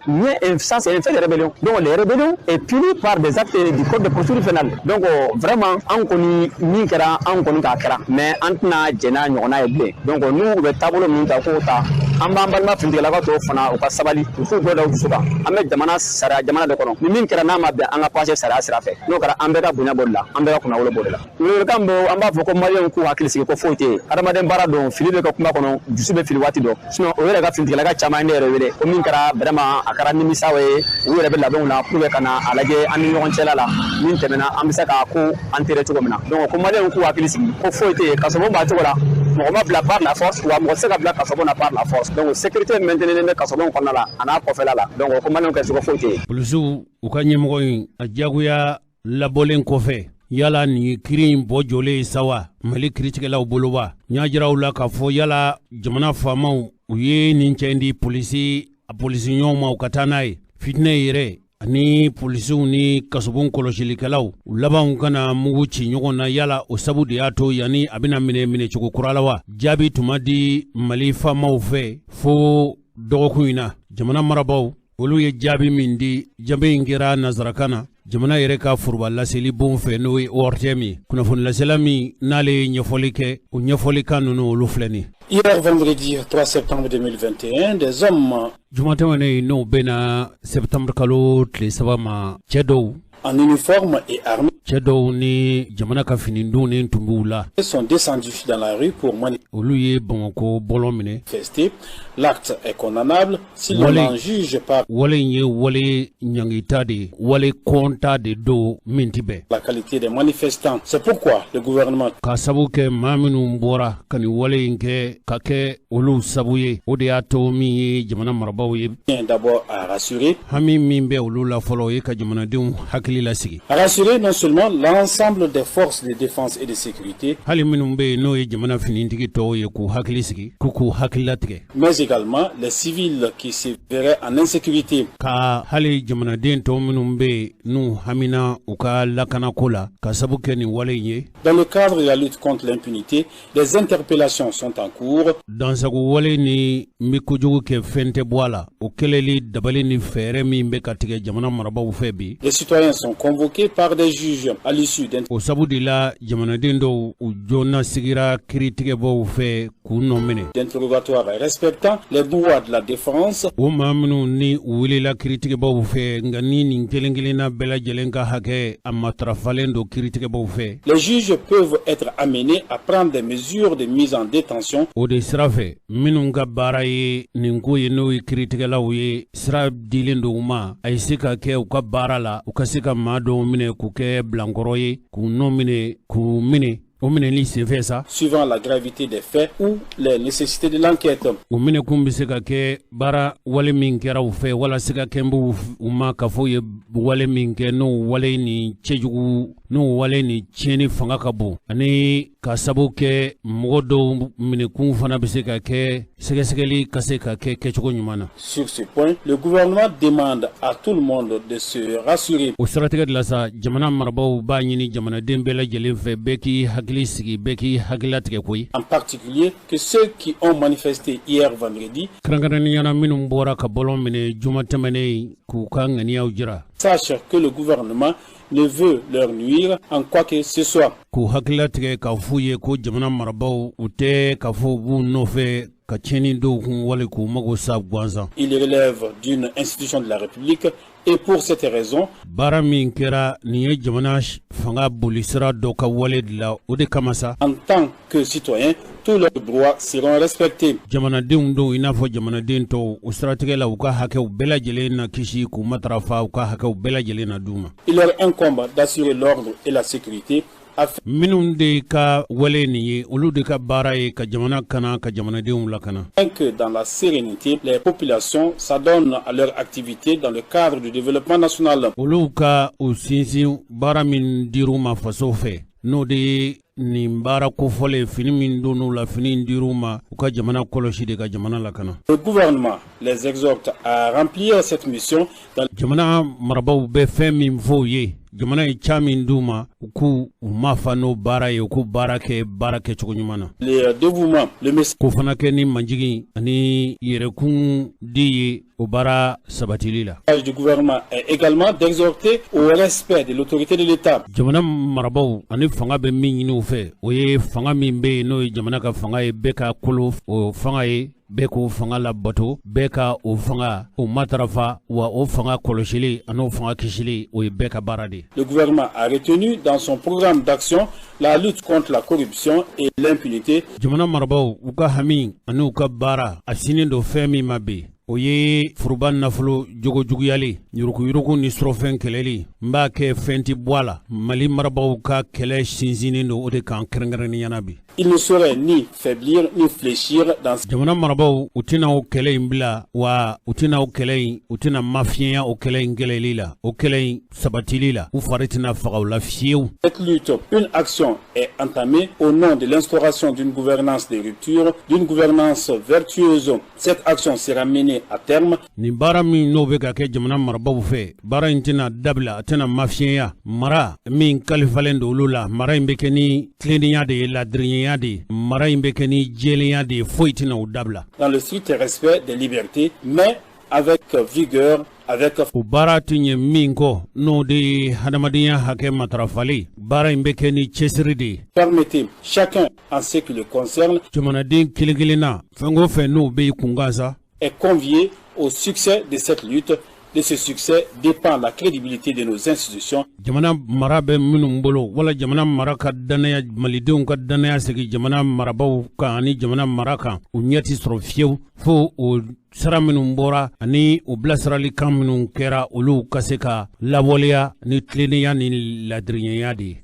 Ça c'est un fait de rébellion. Donc les rébellions est puni par des actes du code de procédure pénale. Donc vraiment, an kɔni min kɛra, an kɔni k'a kɛra, mais an tɛna jɛn n'a ɲɔgɔnna ye bilen. Donc n'u bɛ taabolo min ta, k'o ta, an b'an balima finitigilakaw tɔw fana, u ka sabali, u k'u bɔ da u dusu kan. An bɛ jamana sariya jamana de kɔnɔ. Ni min kɛra n'a ma bɛn, an ka passer sariya sira fɛ. N'o kɛra, an bɛɛ ka bonya b'o de la, an bɛɛ ka kunnawolo b'o de la. Welewelekan bɔ, an b'a fɔ ko maliyɛnw k'u hakili sigi, ko foyi tɛ yen. Adamaden baara don, fili bɛ kɛ kuma kɔnɔ, dusu bɛ fili waati dɔ. Sinon o yɛrɛ ka finitigilaka caman ye ne yɛrɛ wele ko min kɛra, vraiment a kɛra nimisa ye. U yɛrɛ bɛ labɛnw na pour que ka na a lajɛ an ni ɲɔgɔn cɛla la, min tɛmɛna, an bɛ se k'a ko enterrer cogo min na. Donc ko maliyɛnw k'u hakili sigi, ko foyi tɛ yen. Kasobon b'a cogo la, mɔgɔ ma bila par la force, wa mɔgɔ tɛ se ka bila kasobon na par la force. Donc sécurité maintenue bɛ kasobon kɔnɔna la, a n'a kɔfɛla la. Donc ko maliyɛnw kɛ cogo foyi tɛ yen. Polisiw, u ka ɲɛmɔgɔ in, a diyagoya labɔlen kɔfɛ, yala nin ye kiiri in bɔ jɔlen ye sa wa, Mali kiiritigɛlaw bolo wa? N y'a jira u la k'a fɔ yala jamana faamaw, u ye nin cɛ in di polisi, a polisi ɲɔgɔn ma, u ka taa n'a ye. Fitinɛ yɛrɛ ani polisiw ni kasobon kɔlɔsilikɛlaw, u labanw kana mugu ci ɲɔgɔn na, yala o sabu de y'a to yanni a bɛna minɛ minɛcogo kura la wa? Jaabi tun ma di Mali faamaw fɛ fo dɔgɔkun in na. Jamana marabaaw, olu ye jaabi min di, jaabi in kɛra nazarakan na, jamana yɛrɛ ka foroba laseli bon fɛ, n'o ye ORTM ye. Kunnafoni lasela min n'ale ye ɲɛfɔli kɛ, o ɲɛfɔlikan ninnu, olu filɛ nin. Hier, vendredi 3 septembre 2021, des hommes Juma tɛmɛnen, n'o bɛna septembre kalo tile 3 ma, cɛ dɔw en uniforme et armés cɛ dɔw ni jamana ka fini donnen tun b'u la sont descendus dans la rue pour olu ye Bamakɔ bɔlɔn minɛ. manifester. L'acte est condamnable si l'on Wale en juge par wale in ye wale ɲangita de ye, wale kɔnta de don min ti bɛn la qualité des manifestants. C'est pourquoi le gouvernement ka sabu kɛ maa minnu bɔra ka nin wale in kɛ, ka kɛ olu sabu ye. O de y'a to min ye jamana marabaaw ye tient d'abord à rassurer, hami min bɛ olu la fɔlɔ, o ye ka jamanadenw hakili lasigi. à rassurer non seulement l'ensemble des forces de défense et de sécurité, Hali minnu bɛ yen, n'o ye jamana finitigi tɔw ye, k'u hakili sigi, k'u hakili latigɛ, mais également les civils qui se verraient en insécurité. Ka hali jamanaden tɔw minnu bɛ yen, n'u hamina u ka lakanako la ka sabu kɛ nin wale in ye. Dans le cadre de la lutte contre l'impunité, des interpellations sont en cours. Dansago wale ni n bɛ kojugu kɛ, fɛn tɛ bɔ a la, o kɛlɛli dabali ni fɛɛrɛ min bɛ ka tigɛ jamana marabaaw fɛ bi. Les citoyens sont convoqués par des juges. juges à l'issue d'un O sabu de la, jamanaden dɔw, u joona sigira kiiritigɛbaw fɛ k'u nɔ minɛ. D'interrogatoire respectant les droits de la défense. O maa minnu ni u welela kiiritigɛbaw fɛ, nka ni nin kelen kelenna bɛɛ lajɛlen ka hakɛ a matarafalen don kiiritigɛbaw fɛ. Les juges peuvent être amenés à prendre des mesures de mise en détention. O de sira fɛ, minnu ka baara ye nin ko ye, n'o ye kiiritigɛlaw ye, sira dilen don u ma, a ye se ka kɛ u ka baara la, u ka se ka maa dɔw minɛ k'u kɛ bilankɔrɔ ye, k'u nɔ minɛ, k'u minɛ. O minɛli senfɛ sa, suivant la gravité des faits ou les nécessités de l'enquête. O minɛkun bɛ se ka kɛ baara wale min kɛra u fɛ, wala se ka kɛ b'u u ma ka fɔ u ye wale min kɛ, n'o wale ni cɛjugu, n'o wale ni tiɲɛni fanga ka bon, ani ka sabu kɛ mɔgɔ dɔw minɛkun fana bɛ se ka kɛ sɛgɛsɛgɛli ka se ka kɛ kɛcogo ɲuman na. Sur ce point, le gouvernement demande à tout le monde de se rassurer. O siratigɛ de la sa, jamana marabaaw b'a ɲini jamanaden bɛɛ lajɛlen fɛ, bɛɛ k'i hakili sigi, bɛɛ k'i hakililatigɛ koyi. En particulier que ceux qui ont manifesté hier vendredi Kɛrɛnkɛrɛnnenya la, minnu bɔra ka bɔlɔn minɛ juma tɛmɛnen k'u ka ŋaniyaw jira, sachent que le gouvernement ne veut leur nuire en quoi que ce soit. K'u hakililatigɛ k'a f'u ye ko jamana marabaaw, u tɛ k'a fɔ u b'u nɔfɛ ka tiɲɛni dɔw kun wali k'u mago sa gansan. Il relève d'une institution de la République et pour cette raison, Baara min kɛra nin ye jamana fanga bolisira dɔ ka wale de la, o de kama sa, en tant que citoyens, tous leurs droits seront respectés. Jamanadenw don i n'a fɔ jamanaden tɔw. O siratigɛ la, u ka hakɛw bɛɛ lajɛlen na kisi k'u matarafa, u ka hakɛw bɛɛ lajɛlen na d'u ma. Il leur incombe d'assurer l'ordre et la sécurité afin Minnu de ka wale nin ye, olu de ka baara ye ka jamana kana, ka jamanadenw lakana, que dans la sérénité, les populations s'adonnent à leur activité dans le cadre du développement national. Olu ka u sinsin baara min dir'u ma faso fɛ, n'o de ye nin baara kofɔlen, fini min donn'u la, fini in dir'u ma u ka jamana kɔlɔsi de, ka jamana lakana. Le gouvernement les exhorte à remplir cette mission dans Jamana marabaw bɛ fɛn min fɔ u ye, jamana ye ca min d'u ma, u k'u u ma fa n'o baara ye, u k'u baara kɛ baara kɛcogo ɲuman na, le dévouement. Le message k'o fana kɛ ni majigin ani yɛrɛkun di ye o baara sabatili la. Du gouvernement est également d'exhorter au respect de l'autorité de l'État. Jamana marabaw ani fanga bɛ min ɲini u fɛ, o ye fanga min bɛ yen, n'o ye jamana ka fanga ye, bɛɛ ka kolo o fanga ye, bɛɛ k'o fanga labato, bɛɛ ka o fanga o matarafa, wa o fanga kɔlɔsili ani o fanga kisili, o ye bɛɛ ka baara de ye. Le gouvernement a retenu dans son programme d'action la lutte contre la corruption et l'impunité. Jamana marabaw, u ka hami ani u ka baara a sinin don fɛn min ma bi, o ye foroba nafolo jogojuguyali, yuruguyurugu ni surɔfɛn kɛlɛli. N b'a kɛ fɛn ti bɔ a la. Mali marabaw ka kɛlɛ sinsinnen don o de kan kɛrɛnkɛrɛnnenya na bi. Il ne saurait ni faiblir ni fléchir dans Jamana marabaw, u tɛna o kɛlɛ in bila, wa u tɛna o kɛlɛ in, u tɛna mafiɲɛya o kɛlɛ in kɛlɛli la, o kɛlɛ in sabatili la. U fari tɛna faga o la fiyewu. Cette lutte. Une action est entamée au nom de l'instauration d'une gouvernance de rupture, d'une gouvernance vertueuse. Cette action sera menée à terme Nin baara min n'o bɛ ka kɛ jamana marabaw fɛ, baara in tɛna dabila, a tɛna mafiɲɛya. Mara min kalifalen don olu la, mara in bɛ kɛ ni tilennenya de ye, ladirinya de ye, mara in bɛ kɛ ni jɛlenya de ye, foyi tɛna o dabila. Dans le strict respect des libertés, mais avec vigueur, avec O baara tɛ ɲɛ min kɔ, n'o de ye hadamadenya hakɛ matarafali, baara in bɛ kɛ ni cɛsiri de ye. Permettez chacun en ce qui le concerne Jamanaden kelen kelenna, fɛn o fɛn n'o bɛ i kunkan sa, est convié au succès de cette lutte. De ce succès dépend la crédibilité de nos institutions. Jamana mara bɛ minnu bolo, wala jamana mara ka danaya, malidenw ka danaya segi jamana marabaw kan ani jamana mara kan, u ɲɛ ti sɔrɔ fiyewu fo o sira minnu bɔra ani o bilasiralikan minnu kɛra, olu ka se ka lawaleya ni tilennenya ni ladirinya de ye.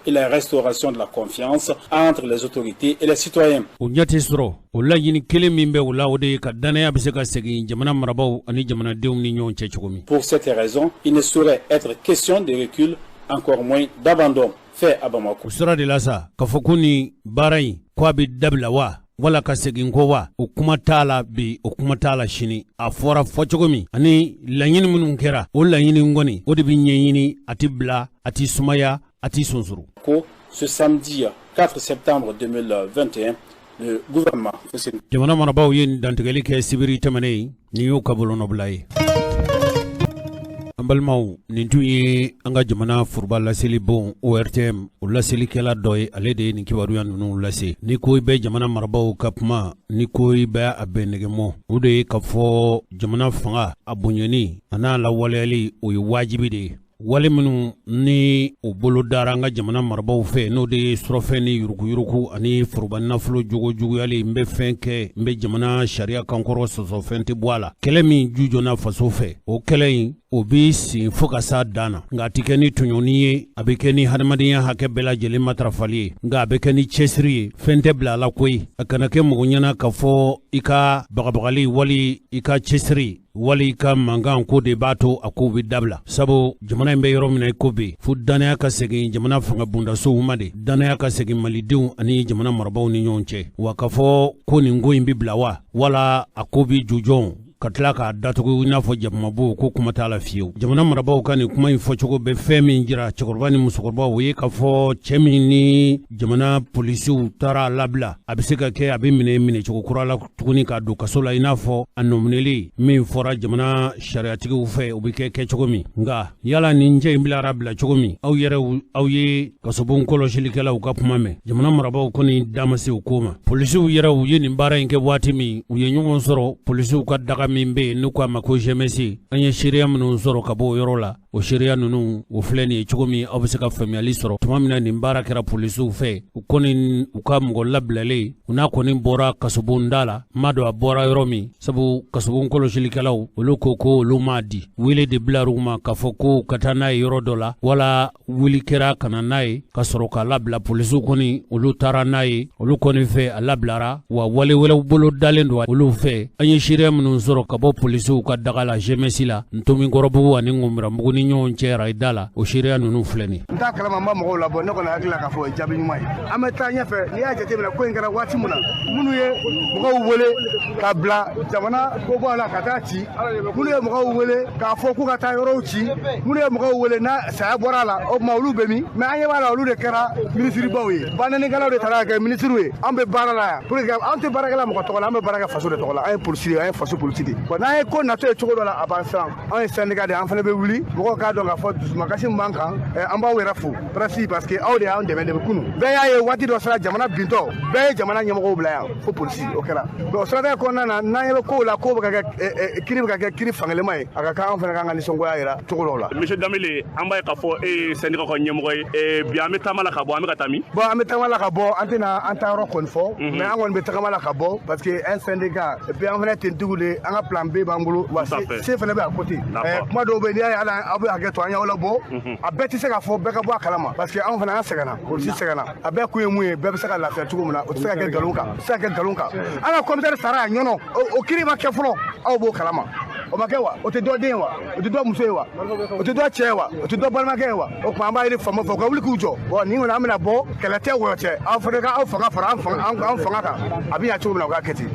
Et la restauration de la confiance entre les autorités et les citoyens. O ɲɛ tɛ sɔrɔ o laɲini kelen min bɛ o la, o de ye ka danaya bɛ se ka segin jamana marabaw ani jamanadenw ni ɲɔgɔn cɛ cogo min. Pour cette raison, il ne saurait être question de recul, encore moins d'abandon. Fait à Bamako. O sira de la sa, k'a fɔ ko nin baara in ko a bɛ dabila wa, wala ka segin ko wa, o kuma t'a la bi, o kuma t'a la sini. A fɔra fɔ cogo min ani laɲini minnu kɛra, o laɲini kɔni, o de bɛ ɲɛɲini, a ti bila, a ti sumaya, a ti sonsoro. Ko ce samedi 4 septembre 2021, le gouvernement Jamana marabaaw ye nin dantigɛli kɛ sibiri tɛmɛnen. Nin y'u ka bolonɔbila ye. An balimaw, nin tun ye an ka jamana foroba laseli bon ORTM, o laselikɛla dɔ ye. Ale de ye nin kibaruya ninnu lase. Ni ko i bɛ jamana marabaaw ka kuma, ni ko i bɛ a bɛn nɛgɛmɔ, o de ye k'a fɔ jamana fanga a bonyani a n'a lawaleyali, o ye wajibi de ye. Wale minnu ni o bolo dara an ka jamana marabaaw fɛ, n'o de ye surɔfɛn ni yuruguyurugu ani foroba nafolo jogo juguyali, n bɛ fɛn kɛ, n bɛ jamana sariya kankɔrɔ sɔsɔ, fɛn tɛ bɔ a la. Kɛlɛ min jujɔnna faso fɛ, o kɛlɛ in, o bɛ sen fo ka s'a dan na, nka a tɛ kɛ ni tɔɲɔni ye, a bɛ kɛ ni hadamadenya hakɛ bɛɛ lajɛlen matarafali ye, nka a bɛ kɛ ni cɛsiri ye. Fɛn tɛ bila a la koyi. A kana kɛ mɔgɔ ɲɛna k'a fɔ i ka bagabagali wali i ka cɛsiri wali i ka mankan ko de b'a to a kow bɛ dabila, sabu jamana in bɛ yɔrɔ min na i ko bi, fo dannaya ka segin jamana fanga bondasow ma de, dannaya ka segin malidenw ani jamana marabaaw ni ɲɔgɔn cɛ. Wa k'a fɔ ko nin ko in bɛ bila wa, wala a ko bɛ jujɔn ka tila k'a datugu i n'a fɔ jakumabo, ko kuma t'a la fiyewu. Jamana marabaaw ka nin kuma in fɔcogo bɛ fɛn min jira cɛkɔrɔba ni musokɔrɔba, o ye k'a fɔ cɛ min ni jamana polisiw taara a labila, a bɛ se ka kɛ a bɛ minɛ minɛcogo kura la tuguni k'a don kaso la, i n'a fɔ a nɔminɛli min fɔra jamana sariyatigiw fɛ, o bɛ kɛ kɛcogo min. Nka yala nin cɛ in bilara bila cogo min, aw yɛrɛ, aw ye kasobon kɔlɔsilikɛlaw ka kuma mɛn. Jamana marabaaw kɔni da ma se o ko ma. Polisiw yɛrɛ, u ye nin baara in kɛ waati min, u ye ɲɔgɔn sɔrɔ polisiw ka daga min bɛ yen n'u k'a ma ko GMS. An ye seereya minnu sɔrɔ ka bɔ o yɔrɔ la, o seereya ninnu, o filɛ nin ye cogo min, aw bɛ se ka faamuyali sɔrɔ. Tuma min na nin baara kɛra polisiw fɛ, u kɔni u ka mɔgɔ labilalen, u n'a kɔni bɔra kasobon da la, n m'a dɔn a bɔra yɔrɔ min, sabu kasobon kɔlɔsilikɛlaw, olu ko ko olu m'a di. Wele de bilar'u ma k'a fɔ ko ka taa n'a ye yɔrɔ dɔ la, wala wuli kɛra ka na n'a ye ka sɔrɔ k'a labila. Polisiw kɔni, olu taara n'a ye olu kɔni fɛ, a labilara. Wa wale wɛrɛw bolo dalen don olu fɛ. An ye seereya minnu sɔrɔ ka bɔ polisiw ka daga la GMS la, Ntomikɔrɔbugu ani Ŋunbiramugu ni ɲɔgɔn cɛ arayida la, o seereya ninnu filɛ nin. N t'a kalama, n ma mɔgɔw labɔ. Ne kɔni hakili la k'a fɔ o ye jaabi ɲuman ye. An bɛ taa ɲɛfɛ. N'i y'a jateminɛ, ko in kɛra waati min na, minnu ye mɔgɔw wele ka bila jamana ko bɔ a la ka taa ci, minnu ye mɔgɔw wele k'a fɔ k'u ka taa yɔrɔw ci, minnu ye mɔgɔw wele n'a saya bɔra a la, o tuma olu bɛ min? Mais an ɲɛ b'a la, olu de kɛra minisiribaw ye. Banɛnikɛlaw de taara kɛ minisiriw ye. An bɛ baara la yan pour que an tɛ baarakɛla mɔgɔ tɔgɔ la, an bɛ baara kɛ faso de tɔgɔ la. An ye polisi ye, an ye faso polisi de. Bon, n'an ye ko natɔ ye cogo dɔ la, a b'an siran. An ye syndicat de ye, an fana bɛ wuli. Mɔgɔw k'a dɔn k'a fɔ dusumakasi min b'an kan, an b'aw yɛrɛ fo presse, parce que aw de y'an dɛmɛ depuis kunun. Bɛɛ y'a ye, waati dɔ sera, jamana bintɔ, bɛɛ ye jamana ɲɛmɔgɔw bila yan fo polisi, o kɛra. Donc o siratigɛ kɔnɔna na, n'an ɲɛ bɛ kow la, kow bɛ ka kɛ, kiri bɛ ka kɛ kiri fankelenma ye, a ka kan an fana k'an ka nisɔngoya yira cogo dɔw la. Monsieur Danbele, an b'a ye k'a fɔ e ye syndicat ka ɲɛmɔgɔ ye. Bi an bɛ taama la ka bɔ, an bɛ ka taa min? Bon, an bɛ tagama la ka bɔ, an tɛna an ta yɔrɔ kɔni fɔ, mais an kɔni bɛ tagama la ka bɔ parce que un syndicat, et puis an fana tentigiw de, an ka plan B b'an bolo, wa C fana bɛ à côté. Kuma dɔw bɛ yen, n'i y'a ye hali aw bɛ hakɛ to, an y'aw labɔ, a bɛɛ tɛ se ka fɔ, bɛɛ ka bɔ a kalama, parce que anw fana an sɛgɛnna, polisi sɛgɛnna. A bɛɛ kun ye mun ye? Bɛɛ bɛ se ka lafiya cogo min na, o tɛ se ka kɛ nkalon kan, o tɛ se ka kɛ nkalon kan. An ka commissaire sara a ɲɔnɔ, o kiri ma kɛ fɔlɔ, aw b'o kalama. O ma kɛ wa? O tɛ dɔ den ye wa? O tɛ dɔ muso ye wa? O tɛ dɔ cɛ ye wa? O tɛ dɔ balimakɛ ye wa? O tuma an b'a ɲini faamaw fɛ, u ka wuli k'u jɔ. Bon, nin kɔni, an bɛna bɔ, kɛlɛ tɛ, wɔyɔ tɛ. Aw fana ka aw fanga fara an fanga kan, a bɛ ɲɛ cogo min na, u k'a kɛ ten.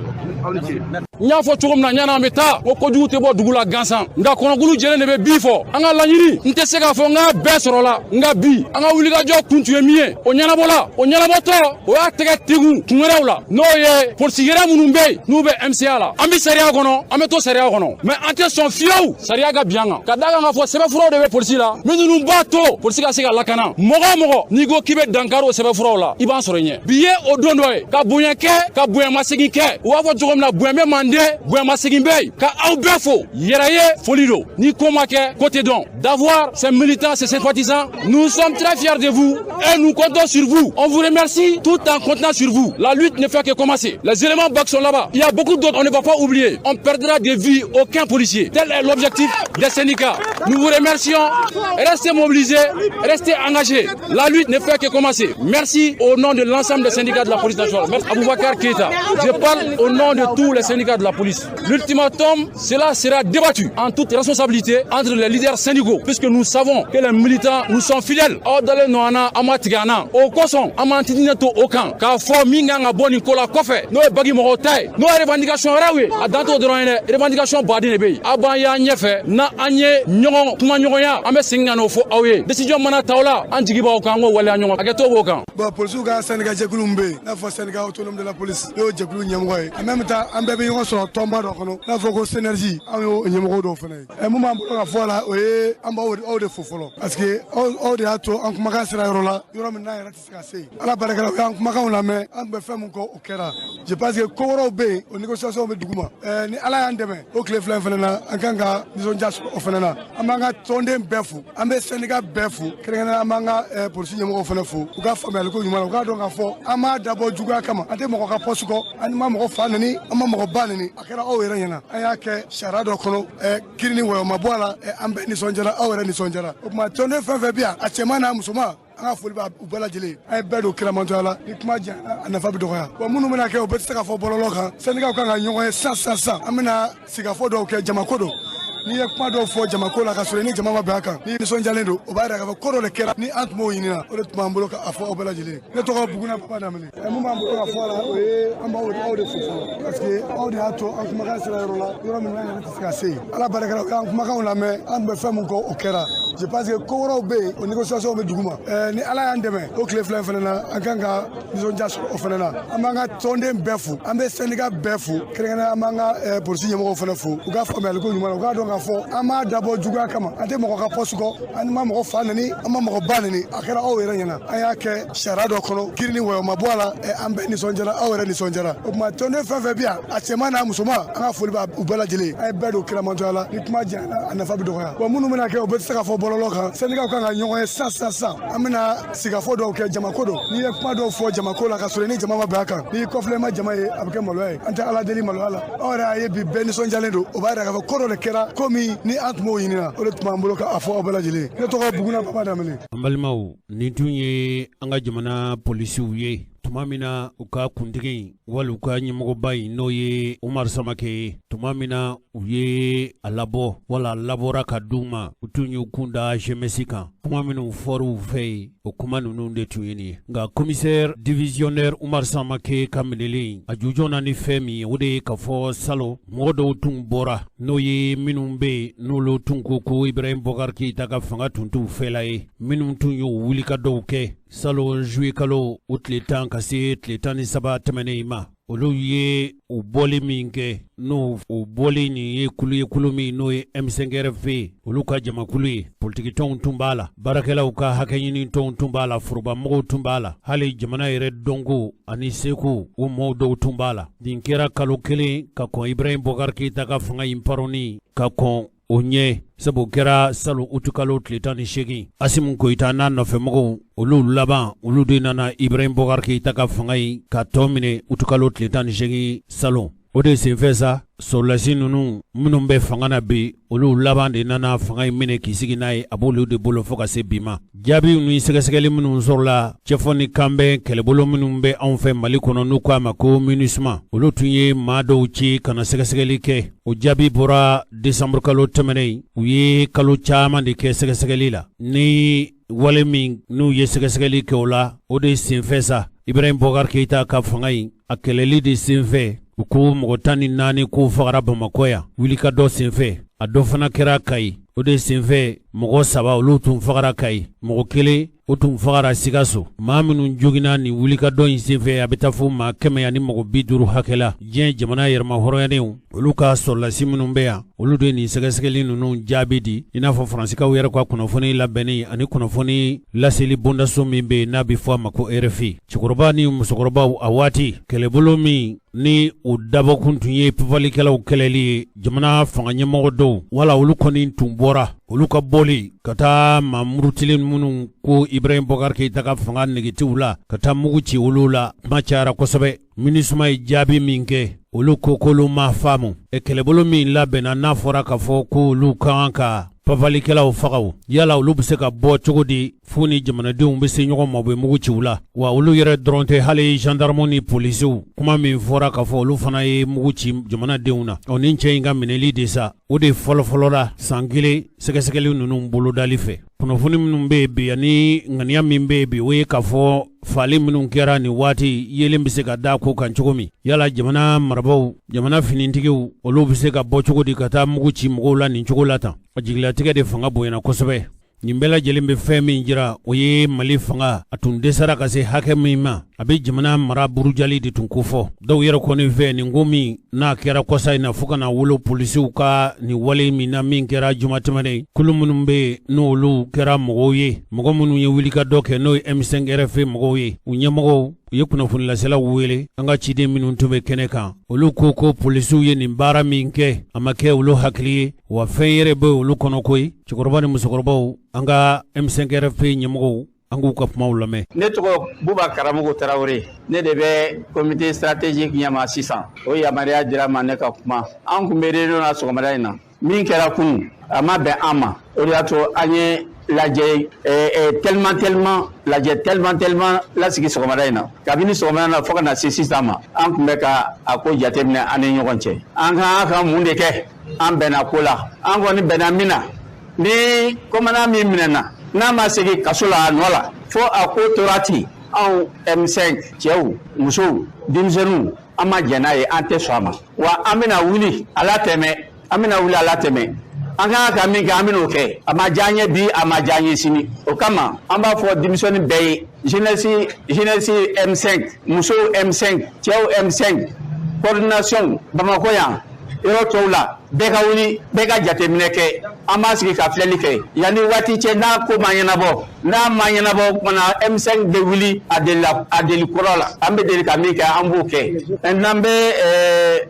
Aw ni ce. N y'a fɔ cogo min na, ɲana an bɛ taa ko kojugu tɛ bɔ dugu la gansan, nka kɔnɔkulu jɛlen de bɛ bi fɔ. An ka laɲini, n tɛ se k'a fɔ n k'a bɛɛ sɔrɔla, nka bi an ka wulikajɔ kun tun ye min ye, o ɲɛnabɔla. O ɲɛnabɔtɔ, o y'a tɛgɛ tegun kun wɛrɛw la, n'o ye polisi yɛrɛ minnu bɛ yen n'u bɛ MCA la. An bɛ sariya kɔnɔ, an bɛ to sariya kɔnɔ, mais an tɛ sɔn fiyewu sariya ka bin an kan, ka da kan k'a fɔ sɛbɛnfuraw de bɛ polisi la minnu b'a to polisi ka se ka lakana. Mɔgɔ o mɔgɔ n'i ko k'i bɛ dankari o sɛbɛnfuraw la, i b'an sɔrɔ ɲɛ. Bi ye o don dɔ ye ka bonya kɛ, ka bonyamasegin kɛ. U b'a fɔ cogo min na, bonya bɛ manden, bonyamasegin bɛ yen. Ka aw bɛɛ fo yɛrɛ ye foli don. Ni ko ma kɛ, ko tɛ dɔn. D'avoir ces militants, ces sympathisants, nous sommes très fiers de vous et nous comptons sur vous. On vous remercie tout en comptant sur vous. La lutte ne fait que commencer. Les éléments BAC sont là-bas, il y a beaucoup d'autres, on ne va pas oublier. On perdra de vue aucun policier, tel est l'objectif des syndicats. Nous vous remercions. Restez mobilisés, restez engagés, la lutte ne fait que commencer. Merci au nom de l'ensemble des syndicats de la police nationale. Merci. Aboubacar Keita, je parle au nom de tous les syndicats de la police. L'ultimatum, cela sera débattu en toute responsabilité entre les leaders syndicaux, puisque nous savons que les militants nous sont fidèles. Aw dalen nɔ an na, an ma tigɛ an na. O kosɔn, an m'an tintinɛ to o kan k'a fɔ min kan ka bɔ nin ko la kɔfɛ, n'o ye bagi mɔgɔw ta ye, n'o ye revendication wɛrɛw ye, a dan t'o dɔrɔn ye dɛ, revendication baden de bɛ yen. Aw b'an y'an ɲɛfɛ, n'an ye ɲɔgɔn Ɲɔgɔn kumaɲɔgɔnya, an bɛ segin ka n'o fɔ aw ye. Décision mana ta o la, an jigi b'aw kan, an k'o waleya ɲɔgɔn hakɛto b'o kan. Bon, polisiw ka syndicat jɛkulu min bɛ yen n'a fɔ Syndicat autonome de la police, n'o ye jɛkulu ɲɛmɔgɔ ye, en même temps an bɛɛ bɛ ɲɔgɔn sɔrɔ tɔnba dɔ kɔnɔ n'a fɔ ko Synergie, anw y'o ɲɛmɔgɔ dɔw fana ye. Ɛ, mun b'an bolo ka fɔ a la, o ye an b'aw aw de fo fɔlɔ, parce que aw de y'a to an kumakan sera yɔrɔ la, yɔrɔ min n'an yɛrɛ tɛ se ka se yen. Ala barika la, u y'an kumakanw lamɛn, an tun bɛ fɛn min kɔ, o kɛra. Je pense que ko wɛrɛw bɛ yen, o négociation bɛ dugu ma. Ni Ala y'an dɛmɛ, o tile 2 in fana na, an kan ka nisɔndiya sɔrɔ o fana na. An b'an ka tɔnden bɛɛ fo, an bɛ syndicat bɛɛ fo, kɛrɛnkɛrɛnnenya an b'an ka polisi ɲɛmɔgɔw fana fo u ka faamuyaliko ɲuman na. U k'a dɔn k'a fɔ an m'a dabɔ juguya kama, an tɛ mɔgɔ ka poste kɔ, an ma mɔgɔ fa neni, an ma mɔgɔ ba neni. A kɛra aw yɛrɛ ɲɛna, an y'a kɛ sariya dɔ kɔnɔ, kiiri ni wɔyɔ ma bɔ a la. An bɛɛ nisɔndiyara, aw yɛrɛ nisɔndiyara. O tuma, tɔnden fɛn fɛn bɛ yan, a cɛman n'a musoman, an ka foli b'a u bɛɛ lajɛlen. An ye bɛɛ don kiramantɔya la. Ni kuma janyana, a nafa bɛ dɔgɔya wa. Minnu bɛna kɛ, o bɛɛ tɛ se ka fɔ bɔlɔlɔ kan. Syndicat kan ka ɲɔgɔn ye sisan sisan sisan, an bɛna sigikafɔ dɔw kɛ. Jamako don, n'i ye kuma dɔw fɔ jamako la ka sɔrɔ i ni jama ma bɛn a kan, n'i nisɔndiyalen don, o b'a yira k'a fɔ ko dɔ de kɛra ni an tun b'o ɲini na. O de tun b'an bolo k'a fɔ aw bɛɛ lajɛlen. Ne tɔgɔ Buguna Baba Danbele. Mun b'an bolo ka fɔ a la, o ye an b'aw aw de fo fɔlɔ, parce que aw de y'a to an kumakan sera yɔrɔ la, yɔrɔ min n'an yɛrɛ tɛ se ka se yen. Ala barika la, u y'an kumakanw lamɛn, an tun bɛ fɛn min kɔ, o kɛra. Je pense que ko wɛrɛw bɛ yen, o négociation bɛ dugu ma. Ni Ala y'an dɛmɛ, o tile 2 in fana na, an kan ka nisɔndiya sɔrɔ o fana na. An b'an ka tɔnden bɛɛ fo, an bɛ syndicat bɛɛ fo, kɛrɛnkɛrɛnnenya an b'an ka polisi ɲɛmɔgɔw fana fo u ka faamuyaliko ɲuman na. U k'a dɔn k'a fɔ an m'a dabɔ juguya kama, an tɛ mɔgɔ ka poste kɔ, an ma mɔgɔ fa neni, an ma mɔgɔ ba neni. A kɛra aw yɛrɛ ɲɛna, an y'a kɛ sariya dɔ kɔnɔ, kiiri ni wɔyɔ ma bɔ a la. An bɛɛ nisɔndiyara, aw yɛrɛ nisɔndiyara. O tuma, tɔnden fɛn fɛn bɛ yan, a cɛman n'a musoman, an ka foli b'a u bɛɛ lajɛlen. An ye bɛɛ don kiramantɔya la. Ni kuma janyana, a nafa bɛ dɔgɔya wa. Minnu bɛna kɛ, o bɛɛ tɛ se ka fɔ bɔlɔlɔ kan. Syndicat kan ka ɲɔgɔn ye sisan sisan sisan, an bɛna sigikafɔ dɔw kɛ. Jamako don, n'i ye kuma dɔw fɔ jamako la ka sɔrɔ i ni jama ma bɛn a kan, n'i kɔfilɛ ma jama ye, a bɛ kɛ maloya ye. An tɛ Ala deli maloya la. Aw yɛrɛ y'a ye bi, bɛɛ nisɔndiyalen don, o b'a yira k'a fɔ ko dɔ de kɛra ko min ni an tun b'o ɲini na. O de tun b'an bolo k'a fɔ aw bɛɛ lajɛlen. Ne tɔgɔ Buguna Baba Danbele. An balimaw, nin tun ye an ka jamana polisiw ye tuma min na u ka kuntigi wali u ka ɲɛmɔgɔba in, n'o ye Umaru Samakɛ ye, tuma min na u ye a labɔ wala a labɔra ka d'u ma, u tun y'u kun da GMS kan. Kuma minnu fɔra u fɛ yen, o kuma ninnu de tun ye nin ye. Nka commissaire divisionnaire Umaru Samakɛ ka minɛlen, a jujɔn na ni fɛn min ye, o de ye k'a fɔ salon mɔgɔ dɔw tun bɔra, n'o ye minnu bɛ yen n'olu tun ko ko Ibrahim Boubacar Keïta ka fanga tun t'u fɛla ye, minnu tun y'o wulikadɔw kɛ salon juillet kalo o tile 10 ka se tile 13 tɛmɛnen in ma. Olu ye u bɔli min kɛ, n'o o bɔli nin ye kulu ye, kulu min n'o ye M5RFP, olu ka jamakulu ye. Politikitɔnw tun b'a la, baarakɛlaw ka hakɛɲini tɔnw tun b'a la, forobamɔgɔw tun b'a la, hali jamana yɛrɛ dɔnko ani seko o mɔɔw dɔw tun b'a la. Nin kɛra kalo 1 ka kɔn Ibrahim Boubacar Keïta ka fanga in paronni ka kɔn o ɲɛ, sabu kɛra salon utukalo tile 18. Assimi Goïta n'a nɔfɛmɔgɔw, olu laban, olu de nana Ibrahim Boubacar Keïta ka fanga in ka tɔ minɛ utukalo tile 18 salon. O de senfɛ sa, sɔrɔlasi ninnu minnu bɛ fanga na bi, olu laban de nana fanga in minɛ k'i sigi n'a ye. A b'olu de bolo fo ka se bi ma. Jaabiw ni sɛgɛsɛgɛli minnu sɔrɔla cɛfɔ ni kanbɛn kɛlɛbolo minnu bɛ anw fɛ Mali kɔnɔ, n'u k'a ma ko MINUSMA, olu tun ye maa dɔw ci ka na sɛgɛsɛgɛli kɛ. O jaabi bɔra décembre kalo tɛmɛnen. U ye kalo caman de kɛ sɛgɛsɛgɛli la. Ni wale min n'u ye sɛgɛsɛgɛli kɛ o la, o de senfɛ sa, Ibrahim Boubacar Keïta ka fanga in a kɛlɛli de senfɛ, u ko mɔgɔ 14 k'u fagara Bamakɔ yan wulikadɔ senfɛ. A dɔ fana kɛra Kayi, o de senfɛ mɔgɔ saba olu tun fagara Kayi, mɔgɔ kelen o tun fagara Sikaso. Maa minnu joginna nin wulikadɔ in senfɛ, a bɛ taa fo maa 150 hakɛ la. Diɲɛ jamana yɛrɛmahɔrɔnyanenw, olu ka sɔrɔlasi minnu bɛ yan, olu de nin sɛgɛsɛgɛli ninnu jaabi di, i n'a fɔ Faransikaw yɛrɛ ka kunnafoni labɛnni ani kunnafoni laseli bondaso min bɛ yen n'a bɛ fɔ a ma ko RFI. Cɛkɔrɔba ni musokɔrɔbaw, a waati kɛlɛbolo min ni o dabɔkun tun ye papalikɛlaw kɛlɛli ye, jamana fanga ɲɛmɔgɔ dɔw wala olu kɔni tun bɔra, olu ka bɔli ka taa maa murutilen minnu ko Ibrahim Boubacar Keïta ka fanga negetiw la, ka taa mugu ci olu la, kuma cayara kosɛbɛ. MINUSMA ye jaabi min kɛ, olu ko k'olu ma faamu. Kɛlɛbolo min labɛnna n'a fɔra k'a fɔ ko olu ka kan ka papalikɛlaw faga, yala olu bɛ se ka bɔ cogo di fo ni jamanadenw bɛ se ɲɔgɔn ma, u bɛ mugu ci u la wa? Olu yɛrɛ dɔrɔn tɛ, hali gendarme ni polisiw, kuma min fɔra k'a fɔ olu fana ye mugu ci jamanadenw na. Ɔ, nin cɛ in ka minɛli de sa, o de fɔlɔfɔlɔ la san 1 sɛgɛsɛgɛli ninnu bolodali fɛ. Kunnafoni minnu bɛ yen bi ani ŋaniya min bɛ yen bi, o ye k'a fɔ faali minnu kɛra nin waati, yelen bɛ se ka da ko kan cogo min. Yala jamana marabaaw, jamana finitigiw, olu bɛ se ka bɔ cogo di ka taa mugu ci mɔgɔw la nin cogo la tan? A jigilatigɛ de fanga bonyana kosɛbɛ. Nin bɛɛ lajɛlen bɛ fɛn min jira, o ye Mali fanga a tun dɛsɛra ka se hakɛ min ma. A bɛ jamana mara burujali de tun kofɔ dɔw yɛrɛ kɔni fɛ. Nin ko min n'a kɛra kɔsa in na, fo ka na wolo polisiw ka nin wale min na min kɛra juma tɛmɛnen, kulu minnu bɛ yen n'olu kɛra mɔgɔw ye, mɔgɔ minnu ye wulikajɔ kɛ, n'o ye M5 RFP mɔgɔw ye, u ɲɛmɔgɔw, u ye kunnafonilaselaw wele. An ka ciden minnu tun bɛ kɛnɛ kan, olu ko ko polisiw ye nin baara min kɛ, a ma kɛ olu hakili ye, wa fɛn yɛrɛ bɛ olu kɔnɔ koyi. Cɛkɔrɔba ni musokɔrɔbaw, an ka M5 RFP ɲɛmɔgɔw, an k'u ka kumaw lamɛn. Ne tɔgɔ Buba Karamɔgɔ Tarawele. Ne de bɛ comité stratégique ɲɛma sisan. O yamaruya dira ma ne ka kuma. An tun bɛ réunion na sɔgɔmada in na. Min kɛra kunun, a ma bɛn an ma. O de y'a to an ye lajɛ tellement tellement, lajɛ tellement tellement lasigi sɔgɔmada in na. Kabini sɔgɔmada na fo ka na se sisan ma, an tun bɛ ka a ko jateminɛ an ni ɲɔgɔn cɛ, an kan ka mun de kɛ. An bɛnna ko la, an kɔni bɛnna min na, ni commandant min minɛna, n'a ma segin kaso la a nɔ la, fo a ko tora ten, anw M5 cɛw, musow, denmisɛnninw, an ma jɛn n'a ye, an tɛ sɔn a ma. Wa an bɛna wuli a la tɛmɛ, an bɛna wuli a la tɛmɛ. An kan ka min kɛ, an bɛn'o kɛ. A ma diya an ye bi, a ma diya an ye sini. O kama, an b'a fɔ denmisɛnnin bɛɛ ye, jeunesse M5, musow M5, cɛw M5, coordination Bamakɔ yan, yɔrɔ tɔw la, bɛɛ ka wuli, bɛɛ ka jateminɛ kɛ. An b'a sigi ka filɛli kɛ yanni waati cɛ. N'a ko ma ɲɛnabɔ, n'a ma ɲɛnabɔ, o kumana M5 bɛ wuli a deli la, a deli kɔrɔ la. An bɛ deli ka min kɛ, an b'o kɛ. N'an bɛ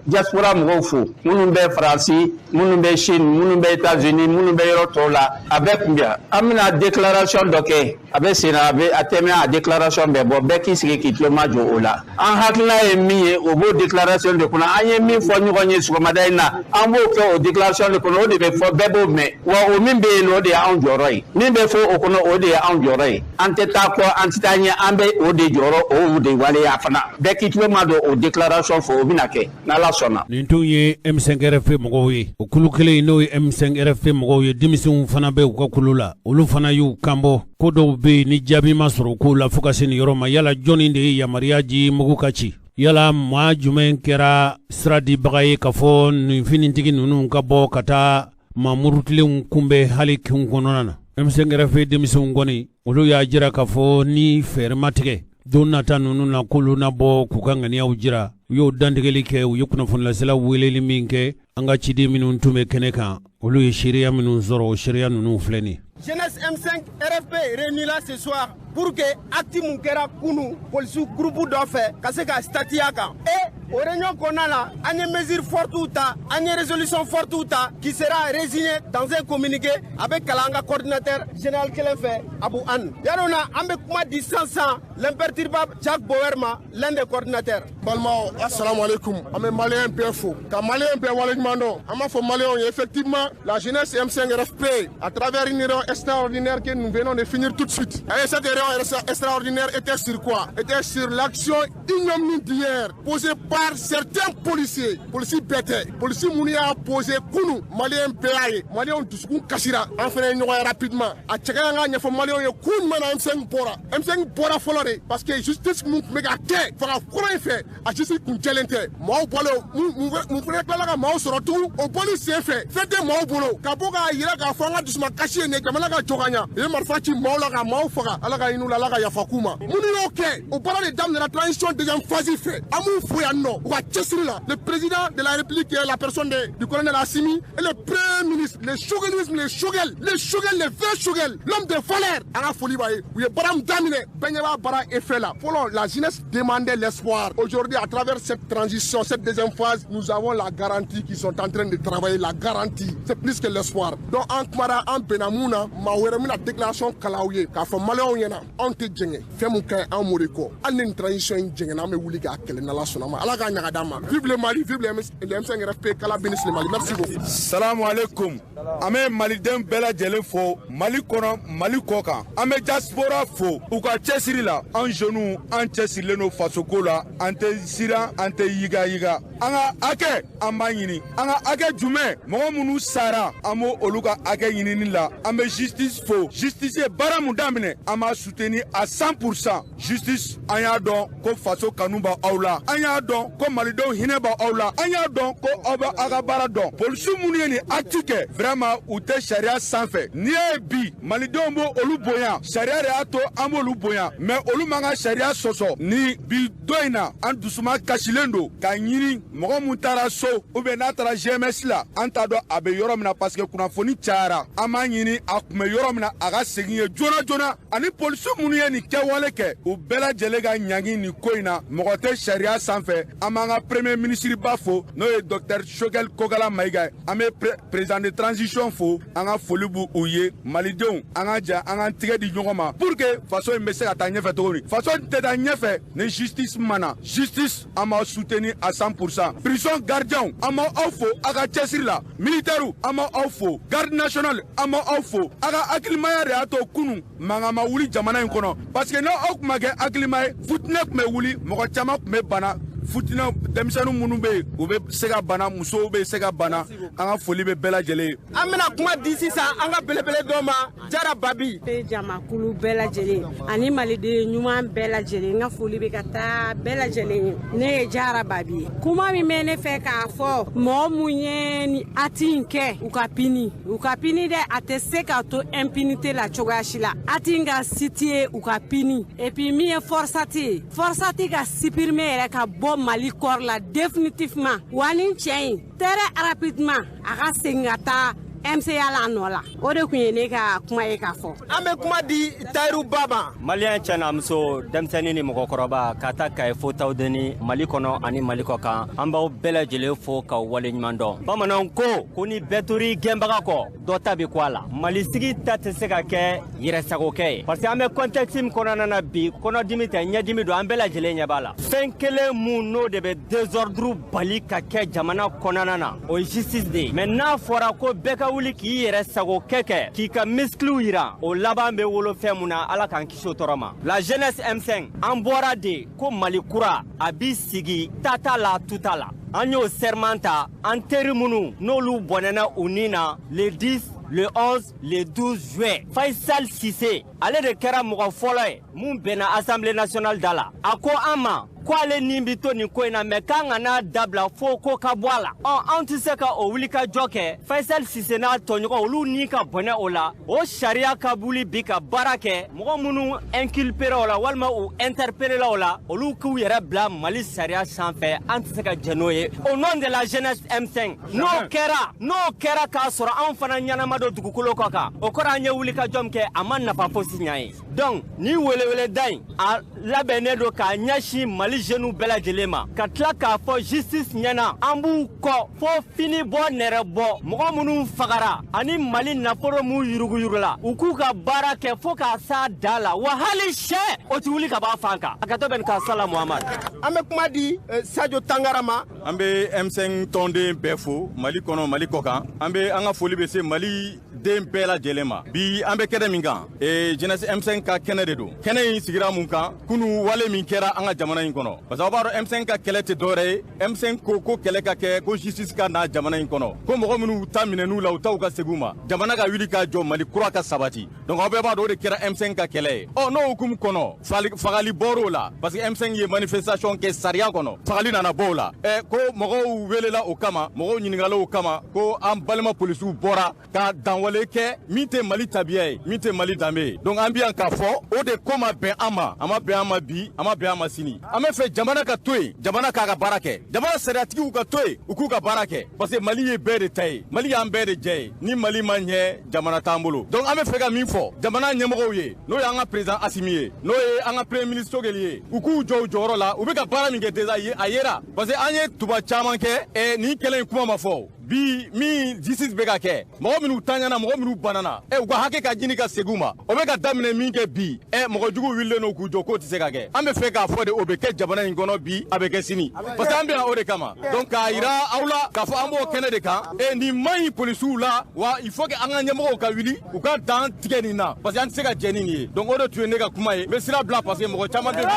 diaspora mɔgɔw fo, minnu bɛ Faransi, minnu bɛ Chine, minnu bɛ États-Unis, minnu bɛ yɔrɔ tɔw la, a bɛɛ kun bɛ yan. An bɛna déclaration dɔ kɛ, a bɛ sen na, a bɛ a tɛmɛ, a déclaration bɛɛ bɔ, bɛɛ k'i sigi k'i tulo majɔ o la. An hakilina ye min ye, o b'o déclaration de kɔnɔ. An ye min fɔ ɲɔgɔn ye sɔgɔmada in na, an b'o kɛ o déclaration de kɔnɔ. O de bɛ fɔ, bɛɛ b'o mɛn. Wa o min bɛ yen nɔ, o de ye anw jɔyɔrɔ ye. Min bɛ fɔ o kɔnɔ, o de ye anw jɔyɔrɔ ye. An tɛ taa kɔ, an tɛ taa ɲɛ, an bɛ o de jɔyɔrɔ, o de waleya fana. Bɛɛ k'i tulo majɔ o déclaration fɔ, o bɛna kɛ n'Ala sɔnna. Nin tun ye M5 RFP mɔgɔw ye. O kulu kelen in, n'o ye M5 RFP mɔgɔw ye, denmisɛnw fana bɛ u ka kulu la. Olu fana y'u kanbɔ ko dɔw bɛ yen ni jaabi ma sɔrɔ kow la fo ka se nin yɔrɔ ma. Yala jɔnni de ye yamaruya di mugu ka ci? Yala maa jumɛn kɛra sira dibaga ye ka fɔ nin finitigi ninnu ka bɔ ka taa maa murutilenw kunbɛn hali kinw kɔnɔna na? M5 RFP denmisɛnw kɔni, olu y'a jira k'a fɔ ni fɛɛrɛ ma tigɛ don nata ninnu na, k'olu na bɔ k'u ka ŋaniyaw jira. U y'o dantigɛli kɛ. U ye kunnafonilasela weleli min kɛ, an ka ciden minnu tun bɛ kɛnɛ kan, olu ye seereya minnu sɔrɔ, o seereya ninnu filɛ nin. Jeunesse M5 RFP réunie là ce soir pour que acte mun kɛra kunu polisiw groupe dɔ fɛ, ka se ka statuer a kan. Et o réunion kɔnɔna la, an ye mesure forte ta, an ye résolution forte ta qui sera résignée dans un communiqué, a bɛ kalan an ka coordinateur général kelen fɛ, Abu Anne. Yarɔ na, an bɛ kuma di sisan sisan l'imperturbable Jack Bauer ma, l'un des coordinateurs. Balimaw, assalamu alaikum. An bɛ maliyɛn bɛɛ fo ka maliyɛn bɛɛ waleɲuman dɔn. An b'a fɔ maliyɛnw ye, effectivement, la jeunesse M5 RFP, à travers une réunion extraordinaire que nous venons de finir tout de suite, et cette réunion extraordinaire était sur quoi? Était sur l'action ignominie d'hier posée par certains policiers. Policiers bɛɛ tɛ, policiers minnu y'a posé kunu, maliyɛn bɛɛ y'a ye, maliyɛnw dusukun kasira. An fana ye ɲɔgɔn ye rapidement. A cɛ ka ɲi an k'a ɲɛfɔ maliyɛnw ye kun jumɛn na M5 bɔra. M5 bɔra fɔlɔ de parce que justice mun tun bɛ ka kɛ fanga kɔrɔ in fɛ, a justice kun jɛlen tɛ. Maaw bɔlen, mun fana tilala ka maaw sɔrɔ tugun, o bɔli sen fɛ, fɛn tɛ maaw bolo ka bɔ k'a yira k'a fɔ an ka dusuma kasi ye nin ye, jamana ka jɔ ka ɲa. U ye marifa ci maaw la ka maaw faga. Ala ka hinɛ u la, Ala ka yafa k'u ma. Minnu y'o kɛ, o baara de daminɛna transition deuxième phase fɛ. An b'u fo yan nɔ u ka cɛsiri la, le président de la République qui est la personne du colonel Assimi et le premier ministre, le choguelisme, le Choguel, le Choguel, le vrai Choguel, l'homme de valeur. An ka foli b'a ye. U ye baara min daminɛ, bɛɛ ɲɛ b'a baara effet la. Fɔlɔ, la jeunesse demandait l'espoir. Aujourd'hui, à travers cette transition, cette deuxième phase, nous avons la garantie qu'ils sont en train de travailler. La garantie, c'est plus que l'espoir. Donc an kumara, an bɛnna mun na, maa wɛrɛ bɛna déclaration kalan aw ye k'a fɔ maliyɛnw ɲɛna. Anw tɛ jɛngɛ, fɛn mun ka ɲi, an m'o de kɔ. Hali ni nin transition in jɛngɛnna, an bɛ wuli k'a kɛlɛ n'Ala sɔnna ma. Ala k'a ɲaga d'an ma. Vive le Mali, vive le M5 RFP, qu'Allah bénisse le Mali. Merci beaucoup. Salamu alaikum. An bɛ maliden bɛɛ lajɛlen fo Mali kɔnɔ, Mali kɔ kan. An bɛ diaspora fo u ka cɛsiri la. An jeunes, an cɛsirilen don fasoko la, an tɛ siran, an tɛ yigayiga. An ka hakɛ, an b'a ɲini. An ka hakɛ jumɛn? Mɔgɔ minnu sara, an b'o olu ka hakɛ ɲinini la. An bɛ justice fo. Justice ye baara mun daminɛ, an b'a soutenir à 100%. Justice, an y'a dɔn ko faso kanu b'aw la, an y'a dɔn ko malidenw hinɛ b'aw la, an y'a dɔn ko aw bɛ aw ka baara dɔn. Polisiw minnu ye nin acte kɛ, vraiment, u tɛ sariya sanfɛ. N'i y'a ye bi malidenw b'o olu bonya, sariya de y'a to an b'olu bonya, mais olu man ka sariya sɔsɔ. Ni bi don in na, an dusuma kasilen don k'a ɲini mɔgɔ mun taara so ou bien n'a taara GMS la, an t'a dɔn a bɛ yɔrɔ min na, parce que kunnafoni cayara. An b'a ɲini, a tun bɛ yɔrɔ min na, a ka segin ye joona joona, ani polisiw minnu ye nin kɛwale kɛ, u bɛɛ lajɛlen ka ɲangi nin ko in na. Mɔgɔ tɛ sariya sanfɛ. An b'an ka premier ministre ba fo, n'o ye docteur Choguel Kokalla Maïga ye. An bɛ président de transition fo. An ka foli b'u u ye. Malidenw, an ka jɛ an k'an tigɛ di ɲɔgɔn ma pour que faso in bɛ se ka taa ɲɛfɛ cogo min. Faso tɛ taa ɲɛfɛ ni justice ma na. Justice, an b'aw soutenir à 100%. Prison gardien, an b'aw fo aw ka cɛsiri la. Militaires, an b'aw fo. Garde nationale, an b'aw fo. Aw ka hakilimaya de y'a to kunun mankan ma wuli jamana in kɔnɔ, parce que n'aw tun ma kɛ hakilima ye, futinɛ tun bɛ wuli, mɔgɔ caman tun bɛ bana futinɛ. Denmisɛnnin minnu bɛ yen, u bɛ se ka bana, musow bɛ se ka bana. An ka foli bɛ bɛɛ lajɛlen ye. An bɛna kuma di sisan an ka belebele dɔ ma, Jara Babi. Jamakulu bɛɛ lajɛlen ani maliden ɲuman bɛɛ lajɛlen, n ka foli bɛ ka taa bɛɛ lajɛlen ye. Ne ye Jara Babi ye. Kuma min bɛ ne fɛ k'a fɔ, mɔgɔ mun ye ni acte in kɛ, u ka punir, u ka punir dɛ. A tɛ se ka to impunité la cogoya si la. Acte in ka situé, u ka punir. Et puis min ye FORSAT ye, FORSAT ka supprimer yɛrɛ ka bɔ Mali kɔrɔ la définitivement. Wa ni cɛ in, très rapidement, a ka segin ka taa MCA la, a nɔ la. O de tun ye ne ka kuma ye k'a fɔ. An bɛ kuma di Tayiru Ba ma. Maliyɛn cɛ n'a muso, denmisɛnnin ni mɔgɔkɔrɔba, ka taa Kaye fo Tawudeni, Mali kɔnɔ ani Mali kɔ kan, an b'aw bɛɛ lajɛlen fo k'aw waleɲuman dɔn. Bamananw ko ko ni bɛɛ tor'i gɛnbaga kɔ, dɔ ta bɛ kɔ a la. Malisigi ta tɛ se ka kɛ yɛrɛsagokɛ ye, parce que an bɛ contexte min kɔnɔna na bi, kɔnɔdimi tɛ, ɲɛdimi don, an bɛɛ lajɛlen ɲɛ b'a la. Fɛn kelen mun n'o de bɛ désordre bali ka kɛ jamana kɔnɔna na, o ye justice de ye. Mais n'a fɔra ko bɛɛ ka wuli k'i yɛrɛ sago kɛ kɛ k'i ka musclew yira, o laban bɛ wolo fɛn mun na, Ala k'an kisi o tɔɔrɔ ma. La jeunesse M5, an bɔra de ko Mali kura a b'i sigi ta t'a la, tu t'a la. An y'o serment ta an teri minnu n'olu bɔnɛna u ni na le 10, le 11, le 12 juin. Faisal Cissé, ale de kɛra mɔgɔ fɔlɔ ye mun bɛnna Assemblée nationale da la. A ko an ma ko ale nin bi to nin ko in na, mais k'an ka n'a dabila fo ko ka bɔ a la. Ɔ, anw tɛ se ka o wuli ka jɔ kɛ. Faisal Cissé n'a tɔɲɔgɔn, olu ni ka bɔnɛ o la, o sariya ka wuli bi ka baara kɛ. Mɔgɔ minnu inculpéra o la walima u interpellé o la, olu k'u yɛrɛ bila Mali sariya sanfɛ. An tɛ se ka jɛn n'o ye. Au nom de la jeunesse M5, n'o kɛra k'a sɔrɔ anw fana ɲɛnama don dugukolo kɔ kan, o kɔrɔ an ye wuli ka jɔ min kɛ, a ma nafa fosi ɲɛ ye. Donc ni weleweleda in, a labɛnnen don k'a ɲɛsin Mali jeunes bɛɛ lajɛlen ma, ka tila k'a fɔ justice ɲɛna, an b'u kɔ fo fini bɔ, nɛrɛ bɔ. Mɔgɔ minnu fagara ani Mali nafolo mun yuruguyurugula, u k'u ka baara kɛ fo k'a s'a da la, wa hali sɛ o ti wuli ka bɔ a fan kan. A ka to bɛ nin ka sala Muhamad. An bɛ kuma di Sadio Tangara ma. An bɛ M5 tɔnden bɛɛ fo Mali kɔnɔ, Mali kɔ kan. An bɛ an ka foli bɛ se Mali den bɛɛ lajɛlen ma. Bi, an bɛ kɛnɛ min kan, jeunesse M5 ka kɛnɛ de don. Kɛnɛ in sigira mun kan? Kunu, wale min kɛra an ka jamana in kɔnɔ, parce que aw b'a dɔn, M5 ka kɛlɛ tɛ dɔwɛrɛ ye. M5 ko ko kɛlɛ ka kɛ, ko justice ka na jamana in kɔnɔ, ko mɔgɔ minnu ta minɛn'u la, u t'u ka segin u ma, jamana ka wuli ka jɔ, Mali kura ka sabati. Donc aw bɛɛ b'a dɔn, o de kɛra M5 ka kɛlɛ ye. Ɔ, n'o hukumu kɔnɔ, fagali bɔr'o la, parce que M5 ye manifestation kɛ sariya kɔnɔ, fagali nana bɔ o la. Ko mɔgɔw welela o kama, mɔgɔw ɲininkala o kama, ko an balima polisiw bɔra ka danwale kɛ min tɛ Mali tabiya ye, min tɛ Mali danbe ye. Donc an bi yan k'a fɔ o de ko ma bɛn an ma. A ma bɛn an ma bi, a ma bɛn an ma sini. An bɛ fɛ jamana ka to yen, jamana k'a ka baara kɛ, jamana sariyatigiw ka to yen, u k'u ka baara kɛ, parce que Mali ye bɛɛ de ta ye, Mali y'an bɛɛ de jɛ ye. Ni Mali ma ɲɛ, jamana t'an bolo. Donc an bɛ fɛ ka min fɔ jamana ɲɛmɔgɔw ye, n'o y'an ka président Assimi ye, n'o ye an ka premier ministre Choguel ye, u k'u jɔ u jɔyɔrɔ la. U bɛ ka baara min kɛ déjà, a yera, parce que an ye tuba caman kɛ. Nin kɛlɛ in kuma ma fɔ. Bi min justice bɛ ka kɛ, mɔgɔ minnu taɲana, mɔgɔ minnu banana, u ka hakɛ ka ɲini ka segin u ma, o bɛ ka daminɛ min kɛ bi, mɔgɔ jugu wulilen don k'u jɔ k'o tɛ se ka kɛ. An bɛ fɛ k'a fɔ de, o bɛ kɛ jamana in kɔnɔ bi, a bɛ kɛ sini, parce que an bɛ yan o de kama. Donc k'a yira aw la k'a fɔ an b'o kɛnɛ de kan. Nin man ɲi polisiw la, wa il faut que an ka ɲɛmɔgɔw ka wuli u ka dan tigɛ nin na, parce que an tɛ se ka jɛ ni nin ye. Donc o de tun ye ne ka kuma ye. N bɛ sira bila parce que mɔgɔ caman bɛ yen.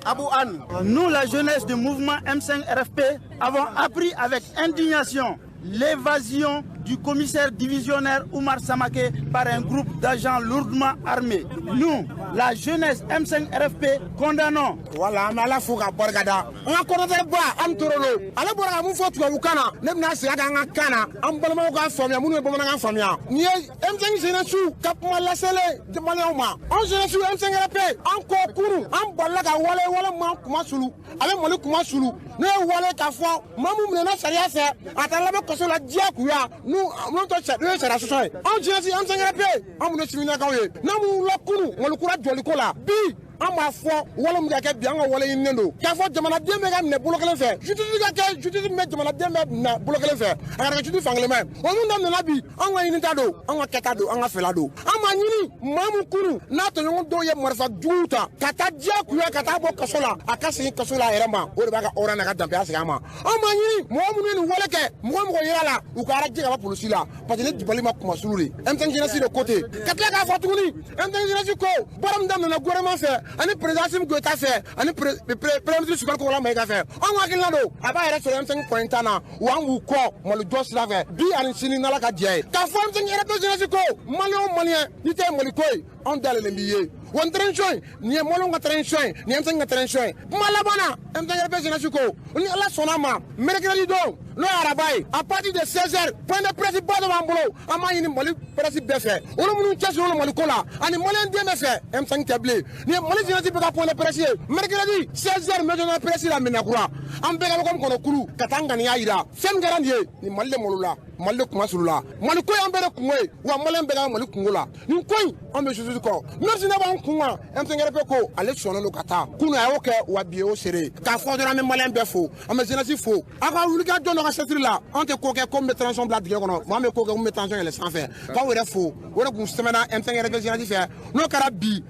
Abou Anne. Nous, la jeunesse du mouvement M5 RFP, avons appris avec indignation l'évasion du commissaire divisionnaire Oumar Samake par un groupe d'agents lourdement armés. Nous, la jeunesse M5 RFP, condamnons. Voilà, an bɛ Ala fo k'a barikada. An ka coordonnateur ba Ami Torolo, ale bɔra ka mun fɔ tubabukan na, ne bɛna segin a kan an ka kan na, an balimaw k'a faamuya, minnu bɛ bamanankan faamuya. Nin ye M5 jeunesse ka kuma laselen maliyɛnw ma. An jeunesse M5 RFP, an ko kunun, an balila ka wale wale min kuma sulu, a bɛ Mali kuma sulu. N'o ye wale k'a fɔ maa mun minɛna sariya fɛ, a taara laban kaso la diyagoya, n'u tɔ n'o ye sariya sɔsɔ ye. Anw jeunesse M5 RFP, an minnu ye sifinnakaw ye, n'an mun wulila kunun Mali kura jɔliko la, bi an b'a fɔ wale min ka kɛ bi, an ka wale ɲininen don k'a fɔ jamanaden bɛ ka minɛ bolo kelen fɛ, justice ka kɛ justice min bɛ jamanaden bɛ minɛ bolo kelen fɛ, a kana kɛ justice fankelen ma ye. O mun daminɛna bi, an ka ɲinita don, an ka kɛta don, an ka fɛla don. An b'a ɲini maa mun kunun n'a tɔɲɔgɔn dɔw ye marifa juguw ta ka taa diyagoya ka taa bɔ kaso la, a ka segin kaso la a yɛrɛ ma, o de b'a ka hɔrɔnya n'a ka danbeya segin a ma. An b'a ɲini mɔgɔ minnu ye nin wale kɛ, mɔgɔ mɔgɔ yera la, u ka radier ka bɔ polisi la, parce que ne jibali ma kuma sulu de. M5 jeunesse de côté ka tila k'a fɔ tuguni, M5 jeunesse ko baara min daminɛna gouvernement fɛ ani président Assimi Goïta fɛ ani premier ministre Choguel Kokalla Maïga fɛ, an ka hakilina don a b'a yɛrɛ sɔrɔ M5 point tan na, wa an b'u kɔ Mali jɔ sira fɛ bi ani sini n'Ala ka jɛ ye. K'a fɔ M5 RP jeunesse ko maliyɛn o maliyɛn n'i tɛ Mali ko ye, anw dayɛlɛlen b'i ye. Wa nin transition in, nin ye maliyɛnw ka transition ye, nin ye M5 ka transition ye. Kuma laban na, M5 RP jeunesse ko ni Ala sɔnna a ma, mercredi don n'o ye araba ye, à partir de 16h, point de presse ba dɔ b'an bolo. An b'a ɲini Mali presse bɛɛ fɛ, olu minnu cɛsirilen don Mali ko la ani maliyɛn den bɛɛ fɛ, M5 tɛ bilen. Nin ye Mali jeunesse bɛɛ ka point de presse ye, mercredi 16h, maison de la presse la Minakura. An bɛɛ ka bɔ komi kɔnɔ kulu ka taa ŋaniya yira fɛn min kɛra nin ye, nin Mali de malo la, Mali de kuma sulu la, Mali ko y'an bɛɛ de kungo ye, wa maliyɛn bɛɛ ka Mali kungo la. Nin ko in an bɛ justice kɔ, même si ne b'an kun kan, M5 RP ko ale sɔnnen don ka taa kunun, a y'o kɛ wa bi y'o seere. K'a fɔ dɔrɔn, an bɛ maliyɛn bɛɛ fo, an bɛ jeunesse fo, aw ka wuli ka jɔ n'aw ka cɛsiri la. An tɛ ko kɛ ko min bɛ transition bila dingɛ kɔnɔ, maa min bɛ ko kɛ min bɛ transition yɛlɛ sanfɛ. K'aw yɛrɛ fo, o de kun sɛbɛnna M5 RP jeunesse fɛ, n'o kɛra bi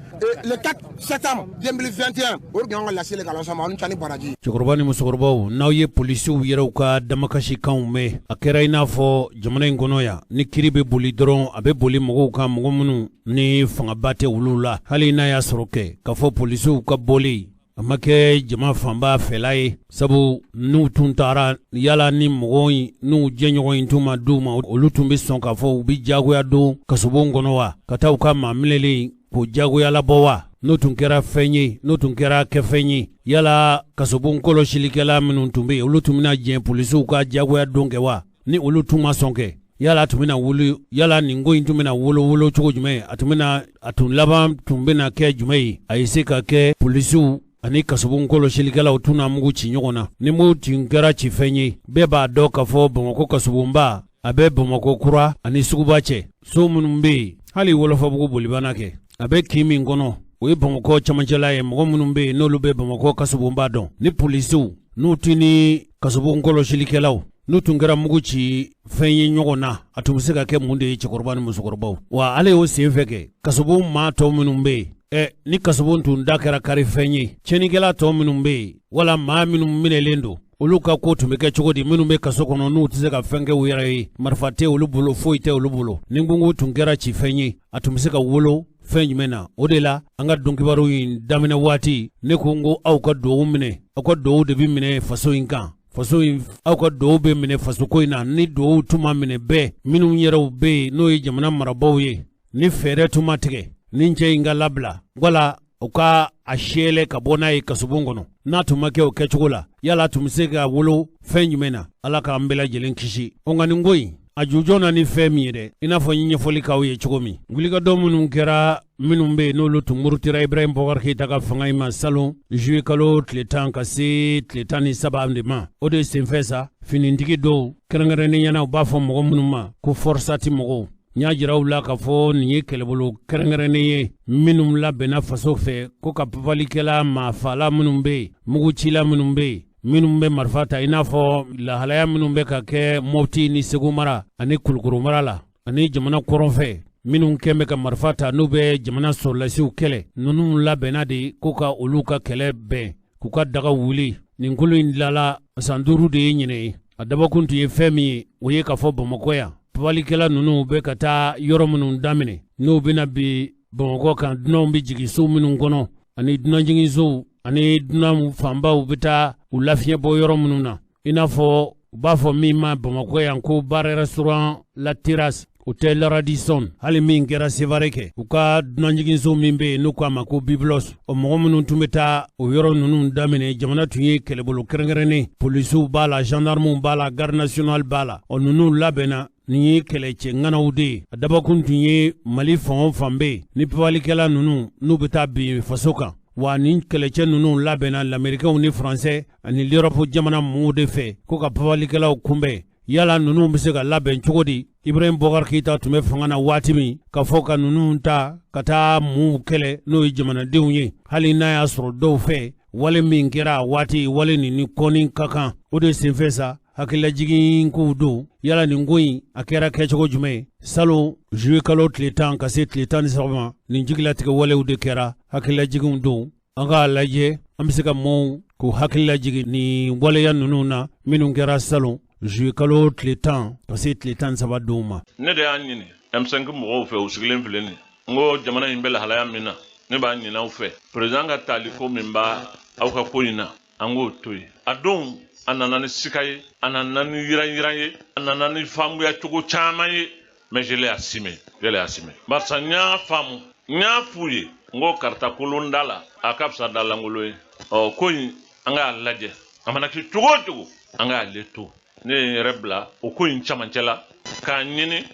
le 4 septembre 2021, o de tun y'an ka laseli ka lase ma. Aw ni ce ni baraji. Cɛkɔrɔba ni musokɔrɔbaw, n'aw ye polisiw yɛrɛw ka damakasikanw mɛn, a kɛra i n'a fɔ jamana in kɔnɔ yan, ni kiri bɛ boli dɔrɔn, a bɛ boli mɔgɔw kan, mɔgɔ minnu ni fangaba tɛ olu la. Hali n'a y'a sɔrɔ kɛ k'a fɔ polisiw ka bɔli a ma kɛ jama fanba fɛla ye, sabu n'u tun taara yala ni mɔgɔw in n'u jɛɲɔgɔn in tun ma d'u ma, olu tun bɛ sɔn k'a fɔ u bɛ jagoya don kasobon kɔnɔ wa, ka taa u ka maa minɛlen k'o jagoya labɔ wa? N'o tun kɛra fɛn ye, n'o tun kɛra kɛfɛn ye, yala kasobon kɔlɔsilikɛla minnu tun bɛ yen, olu tun bɛna jɛn polisiw ka jagoya don kɛ wa? Ni olu tun ma sɔn kɛ, yala tun bɛna wuli, yala nin ko in tun bɛna wolo wolo cogo jumɛn? A tun bɛna, a tun laban tun bɛna kɛ jumɛn ye? A ye se ka kɛ polisiw ani kasobon kɔlɔsilikɛlaw tun na mugu ci ɲɔgɔn na. Ni mugu tun kɛra cifɛn ye, bɛɛ b'a dɔn k'a fɔ Bamakɔ kasobonba a bɛ Bamakɔ kura ani suguba cɛ. So minnu bɛ yen, hali Wolofabugu bolibana kɛ, a bɛ kin min kɔnɔ, o ye Bamakɔ camancɛla ye. Mɔgɔ minnu bɛ yen n'olu bɛ Bamakɔ kasobonba dɔn, ni polisiw n'u tun ni kasobon kɔlɔsilikɛlaw n'u tun kɛra mugu ci fɛn ye ɲɔgɔn na, a tun bɛ se ka kɛ mun de ye, cɛkɔrɔba ni musokɔrɔbaw? Wa ale y'o sen fɛ kɛ kasobon maa tɔ minnu bɛ yen, ni kasobon tun da kɛra kari fɛn ye, tiɲɛnikɛla tɔ minnu bɛ yen, wala maa minnu minɛlen don, olu ka ko tun bɛ kɛ cogo di? Minnu bɛ kaso kɔnɔ n'u tɛ se ka fɛn kɛ u yɛrɛ ye, marifa tɛ olu bolo, foyi tɛ olu bolo, ni gungun tun kɛra ci fɛn ye, a tun bɛ se ka wolo fɛn jumɛn na? O de la an ka donkibaru in daminɛ waati, ne ko n ko aw ka duwawu minɛ, aw ka duwawu de bɛ minɛ faso in kan, faso in aw ka duwawu bɛ minɛ fasoko in na. Ni duwawu tun ma minɛ, bɛɛ minnu yɛrɛw bɛ yen n'o ye jamana marabaaw ye, ni fɛɛrɛ tun ma tigɛ ni cɛ in ka labila, wala u ka a siyɛlɛ ka bɔ n'a ye kasobon kɔnɔ, n'a tun ma kɛ o kɛcogo la, yala tun bɛ se ka wolo fɛn jumɛn na? Ala k'an bɛɛ lajɛlen kisi. O nka nin ko in a jujɔn na ni fɛn min ye dɛ, i n'a fɔ n ye ɲɛfɔli k'aw ye cogo min, wulikajɔ minnu kɛra, minnu bɛ yen n'olu tun murutira Ibrahim Boubacar Keïta ka fanga in ma salon juillet kalo tile 10 ka se tile 13 de ma, o de senfɛ sa finitigi dɔw kɛrɛnkɛrɛnnenya na, u b'a fɔ mɔgɔ minnu ma ko FORSAT mɔgɔw, n y'a jira u la k'a fɔ nin ye kɛlɛbolo kɛrɛnkɛrɛnnen ye minnu labɛnna faso fɛ ko ka papalikɛla maafala minnu bɛ yen, mugucila minnu bɛ yen. Minnu bɛ marifa ta, i n'a fɔ lahalaya minnu bɛ ka kɛ Mopti ni Segu mara ani Kulukoro mara la ani jamana kɔrɔn fɛ, minnu kɛn bɛ ka marifa ta, n'u bɛ jamana sɔrɔlasiw kɛlɛ, ninnu labɛnna de ko ka olu ka kɛlɛ bɛn, k'u ka daga wuli. Nin kulu in dilala san 5 de ye ɲinɛ ye. A dabɔkun tun ye fɛn min ye, o ye k'a fɔ Bamakɔ yan, papalikɛla ninnu bɛ ka taa yɔrɔ minnu daminɛ, n'u bɛna bin Bamakɔ kan, dunanw bɛ jigin so minnu kɔnɔ ani dunanjiginsow ani dunan fanbaw bɛ taa u lafiɲɛ bɔ yɔrɔ minnu na, i n'a fɔ u b'a fɔ min ma Bamakɔ yan ko bar restaurant La Terrasse, hôtel Radisson, hali min kɛra Sevare kɛ, u ka dunanjiginso min bɛ yen n'u k'a ma ko Biblos. O mɔgɔ minnu tun bɛ taa o yɔrɔ ninnu daminɛ, jamana tun ye kɛlɛbolo kɛrɛnkɛrɛnnen, polisiw b'a la, gendarmew b'a la, garde nationale b'a la. O ninnu labɛnna, nin ye kɛlɛcɛ ŋanaw de ye. A dabɔkun tun ye Mali fan o fan bɛ yen ni papalikɛla ninnu n'u bɛ taa bin faso kan. Wa nin kɛlɛcɛ ninnu labɛnna lamɛrikɛnw ni faransɛ ani l'Europe jamana mɔgɔw de fɛ ko ka papalikɛlaw kunbɛn. Yala ninnu bɛ se ka labɛn cogo di? Ibrahim Boubacar Keïta tun bɛ fanga na waati min, ka fɔ ka ninnu ta ka taa mun kɛlɛ, n'o ye jamanadenw ye, hali n'a y'a sɔrɔ dɔw fɛ wale min kɛra a waati, wale nin ni kɔni ka kan. O de senfɛ sa, hakililajigin kow don. Yala nin ko in a kɛra kɛcogo jumɛn ye? Salon juillet kalo tile 10 ka se tile 13 ma, nin jigilatigɛ walew de kɛra. Hakililajiginw don, an k'a lajɛ an bɛ se ka mɔɔw k'u hakililajigin nin waleya ninnu na minnu kɛra salon juillet kalo tile 10 ka se tile 13 donw ma. Ne de y'a ɲini M5 mɔgɔw fɛ, u sigilen filɛ nin, n ko jamana in bɛ lahalaya min na, ne b'a ɲini aw fɛ, président ka tali ko min b'a aw ka ko in na, an k'o to yen. A don a nana ni sika ye, a nana ni yiran-yiran ye, a nana ni faamuya cogo caman ye, mais je l'ai assumé, je l'ai assumé, barisa n y'a faamu, n y'a f'u ye, n ko karita kolon da la, a ka fisa da lankolon ye. Ɔ ko in, an k'a lajɛ, a mana kɛ cogo o cogo, an k'ale to. Ne ye n yɛrɛ bila o ko in camancɛ la k'a ɲini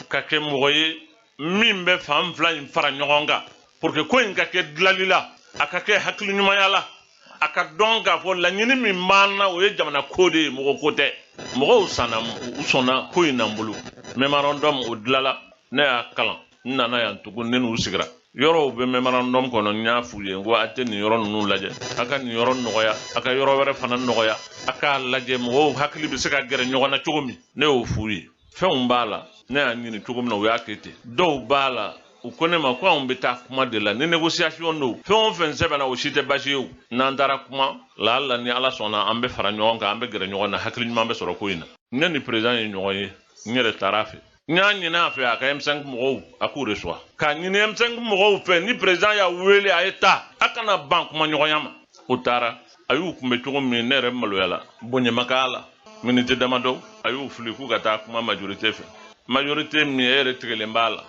ka kɛ mɔgɔ ye min bɛ fan fila in fara ɲɔgɔn kan pour que ko in ka kɛ dilali la, a ka kɛ hakili ɲumanya la, a ka dɔn k'a fɔ laɲini min b'an na, o ye jamana ko de ye, mɔgɔ ko tɛ. Mɔgɔw sanna, u sɔnna ko in na n bolo. Memorandum o dilala, ne y'a kalan, n nana yan tugun, ne n'u sigira. Yɔrɔw bɛ memorandum kɔnɔ, n y'a f'u ye, n ko a tɛ nin yɔrɔ ninnu lajɛ, a ka nin yɔrɔ nɔgɔya, a ka yɔrɔ wɛrɛ fana nɔgɔya, a k'a lajɛ mɔgɔw hakili bɛ se ka gɛrɛ ɲɔgɔn na cogo min. Ne y'o f'u ye. Fɛnw b'a la, ne y'a ɲini cogo min na, u y'a kɛ ten. Dɔw b'a la, u ko ne ma ko anw bɛ taa kuma de la, ni négociation don, fɛn o fɛn sɛbɛnna, o si tɛ baasi ye. O n'an taara kuma laala, ni Ala sɔnna, an bɛ fara ɲɔgɔn kan, an bɛ gɛrɛ ɲɔgɔn na, hakili ɲuman bɛ sɔrɔ ko in na. Ne ni président ye ɲɔgɔn ye, n yɛrɛ taara a fɛ, n y'a ɲini a fɛ a ka M5 mɔgɔw a k'u reçoit, k'a ɲini M5 mɔgɔw fɛ, ni président y'a wele, a ye taa, a kana ban kuma ɲɔgɔnya ma. O taara, a y'u kunbɛ cogo min, ne yɛrɛ maloyala, bonya ma k'a la. Miniti damadɔ, a y'u fili k'u ka taa kuma majorité fɛ, majorité min e yɛrɛ tigɛlen b'a la,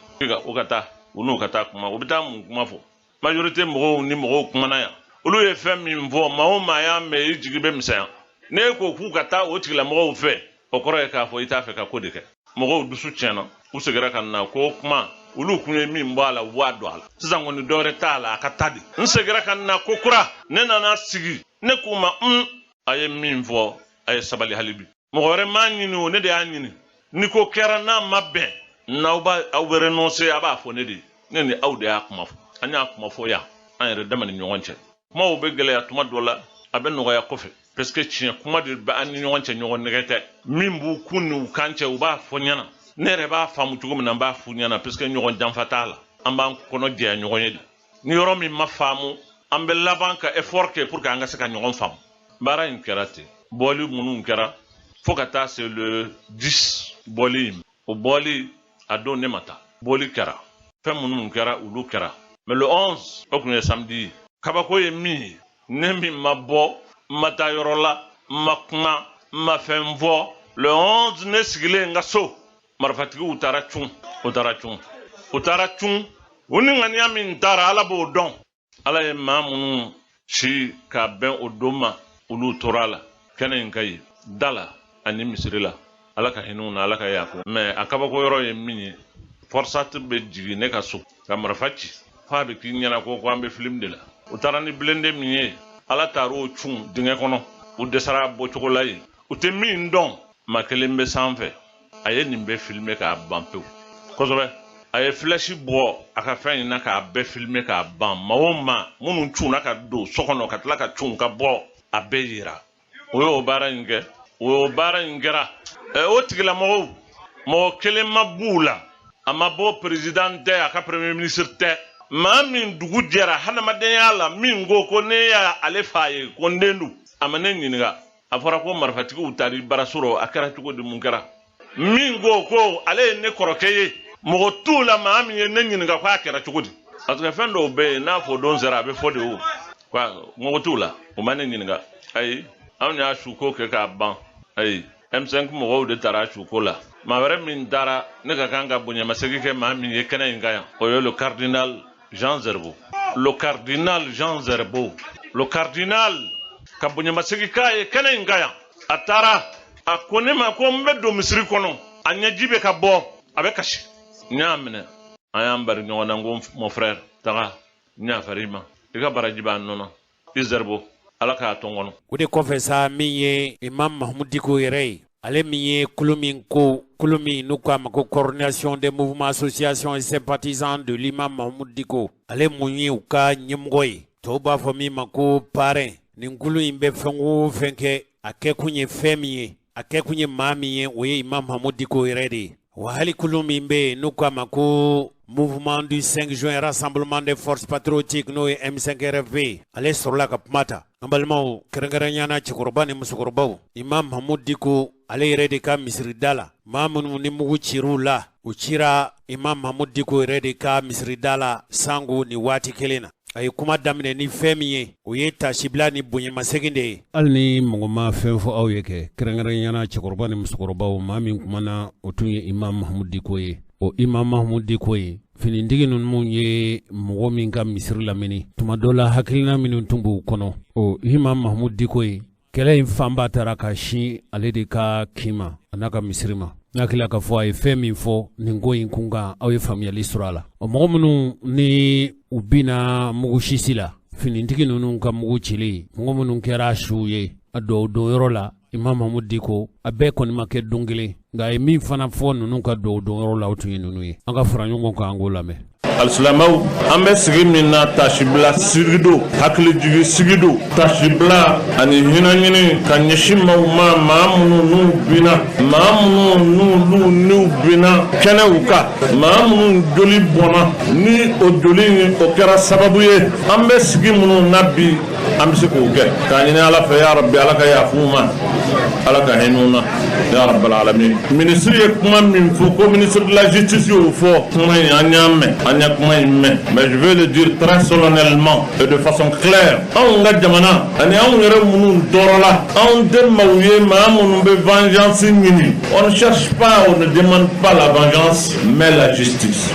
o ka taa, u n'u ka taa kuma. U bɛ taa mun kuma fɔ? Majorité mɔgɔw ni mɔgɔw kumana yan, olu ye fɛn min fɔ, maa o maa y'a mɛn, i jigi bɛ misɛnya. N'e ko k'u ka taa o tigilamɔgɔw fɛ, o kɔrɔ ye k'a fɔ i t'a fɛ ka ko de kɛ. Mɔgɔw dusu tiɲɛna, u seginna ka na ko kuma olu kun ye min bɔ a la, u b'a don a la sisan kɔni, dɔwɛrɛ t'a la, a ka taa de. N seginna ka na ko kura, ne nana sigi, ne k'u ma un, a ye min fɔ, a ye sabali hali bi, mɔgɔ wɛrɛ m'a ɲini o, ne de y'a ɲini. Ni ko kɛra n'a ma bɛn n'aw b'a aw bɛ renoncer, a b'a fɔ ne de ye. Ne ni aw de y'a kuma fɔ, an y'a kuma fɔ yan, an yɛrɛ dama ni ɲɔgɔn cɛ. Kumaw bɛ gɛlɛya tuma dɔ la, a bɛ nɔgɔya kɔfɛ, parce que tiɲɛ kuma de bɛ an ni ɲɔgɔn cɛ, ɲɔgɔn nɛgɛ tɛ. Min b'u kun ni u kan cɛ, u b'a fɔ ɲɛna, ne yɛrɛ b'a faamu cogo min na, n b'a f'u ɲɛna, parce que ɲɔgɔn janfa t'a la, an b'an kɔnɔ jɛya ɲɔgɔn ye de. Ni yɔrɔ min ma faamu, an bɛ laban ka effort kɛ pour que an ka se ka ɲɔgɔn faamu. Baara in kɛra ten, bɔli minnu kɛra fo ka taa se le 10 bɔli in, o bɔli a don ne ma taa, bɔli kɛra, fɛn minnu kɛra, olu kɛra. Mais le 11, o tun ye samedi ye. Kabako ye min ye, ne min ma bɔ, n ma taa yɔrɔ la, n ma kuma, n ma fɛn fɔ, le 11 ne sigilen n ka so, marifatigiw taara cun, u taara cun, u taara cun. U ni ŋaniya min taara, Ala b'o dɔn. Ala ye maa minnu si ka bɛn o don ma, olu tora a la kɛnɛ in ka ye da la ani misiri la. Ala ka hinɛ u na, Ala ka yafa. Mais a kabako yɔrɔ ye min ye, FORSAT bɛ jigin ne ka so ka marifa ci f'a bɛ k'i ɲɛna ko an bɛ film de la. U taara ni blindé min ye, Ala taar'o cun dingɛ kɔnɔ, u dɛsɛra bɔcogo la yen, u tɛ min dɔn. Maa kelen bɛ sanfɛ, a ye nin bɛɛ filmer k'a ban pewu kosɛbɛ. A ye flèche bɔ a ka fɛn in na k'a bɛɛ filmer k'a ban. Maa o maa minnu cunna ka don so kɔnɔ ka tila ka cun ka bɔ, a bɛɛ yira. O y'o baara in kɛ, o baara in kɛra. O tigilamɔgɔw, mɔgɔ kelen ma b'u la, a ma bɔ président tɛ, a ka premier ministre tɛ. Maa min dugu jɛra hadamadenya la, min ko ko ne y'ale fa ye, ko n den don, a ma ne ɲininka. A fɔra ko marifatigiw taara baraso rɔ, a kɛra cogo di, mun kɛra? Min ko ko ale ye ne kɔrɔkɛ ye, mɔgɔ t'u la maa min ye ne ɲininka ko a kɛra cogo di. Parce que fɛn dɔw bɛ yen, n'a fɔ don sera, a bɛ fɔ de o. Mɔgɔ t'u la, o ma ne ɲininka. Ayi, anw y'a suko kɛ k'a ban. Ayi, M5 mɔgɔw de taara suko la. Maa wɛrɛ min taara, ne ka kan ka bonyamasegin kɛ maa min ye kɛnɛ in kan yan, o ye le cardinal Jean Zerbo. Le cardinal Jean Zerbo. Le cardinal ka bonyamasegin k'a ye kɛnɛ in kan yan. A taara, a ko ne ma ko n bɛ don misiri kɔnɔ, a ɲɛji bɛ ka bɔ, a bɛ kasi. N y'a minɛ, an y'an bari ɲɔgɔn na, n ko mon frère, taga, n yafara i ma, i ka baraji b'a nɔ na. I Zerbo, Ala k'a to n kɔnɔ. O de kɔfɛ sa, min ye Imam Mahamudu Diko yɛrɛ ye, ale min ye kulu min ko, kulu min n'u k'a ma ko Coordination des mouvements, associations et sympathisants de l'imam Mahamudu Diko, ale mun ye u ka ɲɛmɔgɔ ye, tɔw b'a fɔ min ma ko parrain. Nin kulu in bɛ fɛn o fɛn kɛ, a kɛkun ye fɛn min ye, a kɛkun ye maa min ye, o ye Imam Mahamudu Diko yɛrɛ de ye. Wa hali kulu min bɛ yen n'u k'a ma ko Mouvement du 5 juin, Rassemblement des forces patriotiques, n'o ye M5RFP, ale sɔrɔla ka kuma ta. An balimaw, kɛrɛnkɛrɛnya na cɛkɔrɔba ni musokɔrɔbaw, Imam Mahamudu Diko ale yɛrɛ de ka misirida la, maa minnu ni mugu cir'u la, u cira Imam Mahamudu Diko yɛrɛ de ka misirida la sango ni waati kelen na. A ye kuma daminɛ ni fɛn min ye, o ye tasibila ni bonyamasegin de ye. Hali ni mɔgɔ ma fɛn fɔ aw ye kɛ, kɛrɛnkɛrɛnya na cɛkɔrɔba ni musokɔrɔbaw, maa min kumana, o tun ye Imam Mahamudu Diko ye. O Imam Mahamudu Diko ye, finitigi ninnu ye mɔgɔ min ka misiri lamini, tuma dɔ la hakilina minnu tun b'u kɔnɔ, o Imam Mahamudu Diko ye, kɛlɛ in fanba taara ka sin ale de ka kin ma, a n'a ka misiri ma. N'a hakili k'a fɔ a ye fɛn min fɔ nin ko in kun kan, aw ye faamuyali sɔrɔ a la. O mɔgɔ minnu ni u binna mugu sisi la, finitigi ninnu ka mugu cilen, mɔgɔ minnu kɛra suw ye a dɔw donyɔrɔ la Imam Mahamudu Diko, a bɛɛ kɔni ma kɛ don kelen, nka a ye min fana fɔ ninnu ka dɔw donyɔrɔ la, o tun ye ninnu ye. An ka fara ɲɔgɔn kan, an k'o lamɛn. Alisilamɛw, an bɛ sigi min na, tasibila sigi don, hakilijigi sigi don, tasibila ani hinɛ ɲini ka ɲɛsin maaw ma, maa minnu n'u binna, maa minnu n'olu n'u binna kɛnɛw kan, maa minnu joli bɔnna, ni o joli in o kɛra sababu ye an bɛ sigi minnu na bi, an bɛ se k'o kɛ k'a ɲini Ala fɛ. Ya Rabbi, Ala ka yafa u ma, Ala ka hinɛ u na, ya Rabbal alamin. Ministre ye kuma min fɔ, ko ministre de la justice y'o fɔ, kuma in an y'a mɛn, an ye kuma in mɛn, mais je vais le dire très solennellement et de façon claire: anw ka jamana ani anw yɛrɛ minnu tɔɔrɔla, anw tɛ maaw ye maa minnu bɛ vengeance ɲini. On ne cherche pas, on ne demande pas la vengeance, mais la justice.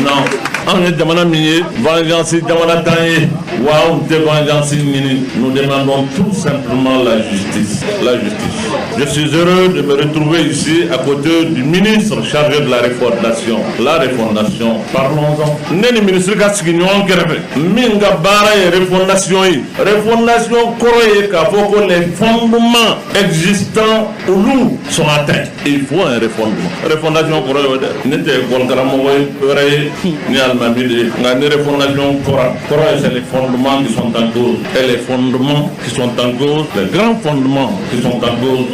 Non, anw ye jamana min ye, vengeance jamana t'an ye wa, anw tɛ vengeance ɲini. Nous demandons tout simplement la justice, la justice. Je suis heureux de me retrouver ici à côté du ministre chargé de la refondation. La refondation, parlons-en. Ne ni ministre ka sigi ɲɔgɔn kɛrɛfɛ, min ka baara ye refondation ye. Refondation kɔrɔ ye k'a fɔ ko les fondements existants, olu sont atteints, il faut un refondement. Refondation kɔrɔ ye o dɛ. Ne tɛ école karamɔgɔ ye wɛrɛ ye ni alimami de ye, nka ni refondation kɔrɔ kɔrɔ ye, c'est les fondements qui sont en cause, et les fondements qui sont en cause, les grands fondements qui sont en cause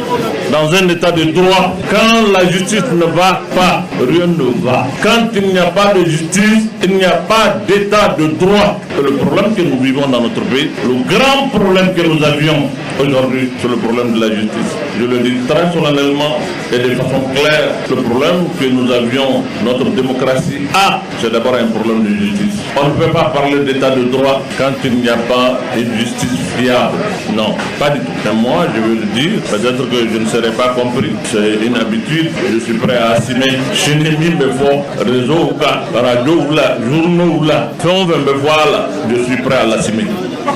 dans un état de droit, quand la justice ne va pas, rien ne va. Quand il n'y a pas de justice, il n'y a pas d'état de droit. Et le problème que nous vivons dans notre pays, le grand problème que nous avions aujourd'hui, c'est le problème de la justice. Je le dis très solennellement et de façon claire, le problème que nous avions, notre démocratie a, c'est d'abord un problème de justice. On ne peut pas parler d'état de droit quand il n'y a pas une justice fiable. Non, pas du tout. Et moi, je veux le dire, peut-être que je ne serai pas compris. C'est une habitude, je suis prêt à assumer. Sini min bɛ fɔ réseau kan, radio la, journaux la, fɛn o fɛn bɛ fɔ a la, je suis prêt à l'assumer. Je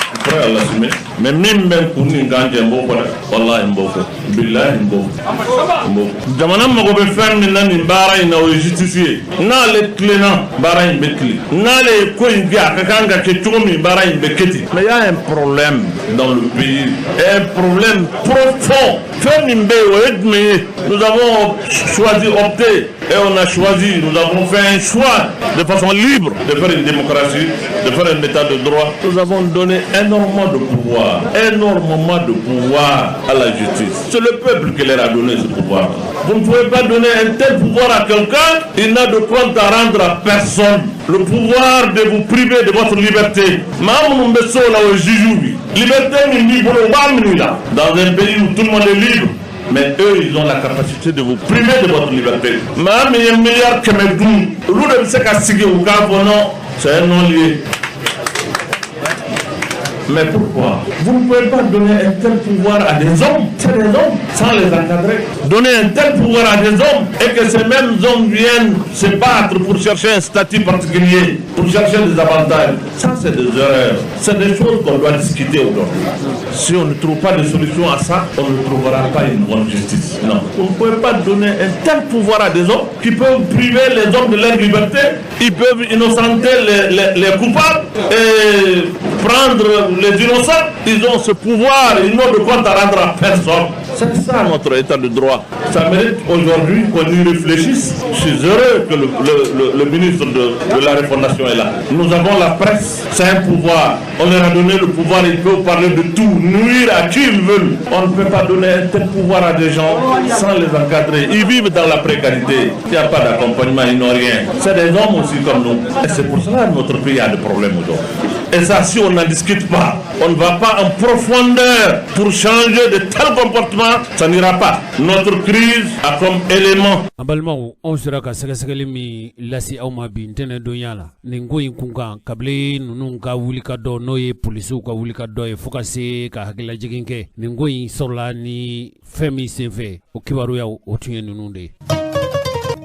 suis prêt à l'assumer. Mais min bɛ n kun ni n kan cɛ, n b'o fɔ dɛ. Walahi, n b'o fɔ, bilahi, n b'o fɔ, n b'o fɔ. Jamana mago bɛ fɛn min na nin baara in na, o ye justice ye. N'ale tilenna, baara in bɛ tilen. N'ale ye ko in kɛ, a ka kan ka kɛ cogo min, baara in bɛ kɛ ten. Mais il y a un problème dans le pays, un problème profond. Fɛn min bɛ yen, o ye jumɛn ye? Nous avons choisi, opté, et on a choisi, nous avons fait un choix de façon libre de faire une démocratie, de faire un état de droit. Nous avons donné énormément de pouvoir, énormément de pouvoir à la justice. C'est le peuple qui leur a donné ce pouvoir. Vous ne pouvez pas donner un tel pouvoir à quelqu'un, il n'a de compte à rendre à personne. Le pouvoir de vous priver de votre liberté. Maa minnu bɛ so la, o ye juge bi. Liberté min b'i bolo, u b'a minɛ i la. Dans un pays où tout le monde est libre, mais eux, ils ont la capacité de vous priver de votre liberté. Maa min ye miliyari 100 dun, olu de bɛ se ka sigi u k'a fɔ non, c'est un non-lieu. Mais pourquoi? Vous ne pouvez pas donner un tel pouvoir à des hommes, c'est des hommes, sans les encadrer. Donner un tel pouvoir à des hommes et que ces mêmes hommes viennent se battre pour chercher un statut particulier, pour chercher des avantages. Ça, c'est des erreurs. C'est des choses qu'on doit discuter aujourd'hui. Si on ne trouve pas de solution à ça, on ne trouvera pas une bonne justice. Non. Vous ne pouvez pas donner un tel pouvoir à des hommes qui peuvent priver les hommes de leur liberté, ils peuvent innocenter les coupables et prendre les innocents. Ils ont ce pouvoir, ils n'ont de compte à rendre à personne. C'est ça notre état de droit. Ça mérite aujourd'hui qu'on y réfléchisse. Je suis heureux que le ministre de la Refondation est là. Nous avons la presse, c'est un pouvoir. On leur a donné le pouvoir, ils peuvent parler de tout, nuire à qui ils veulent. On ne peut pas donner un tel pouvoir à des gens sans les encadrer. Ils vivent dans la précarité. Il n'y a pas d'accompagnement, ils n'ont rien. C'est des hommes aussi comme nous. Et c'est pour cela que notre pays a des problèmes aujourd'hui. Et ça, si on n'en discute pas, on ne va pas en profondeur pour changer de tels comportements, ça n'ira pas. Notre crise a comme élément. An balimaw, anw sera ka sɛgɛsɛgɛli min lase aw ma bi ntɛnɛndonya la nin ko in kun kan, kabili ninnu ka wuli ka dɔ, n'o ye polisiw ka wuli ka dɔ ye, fo ka se ka hakililajigin kɛ, nin ko in sɔrɔla ni fɛn min senfɛ, o kibaruyaw, o tun ye ninnu de ye.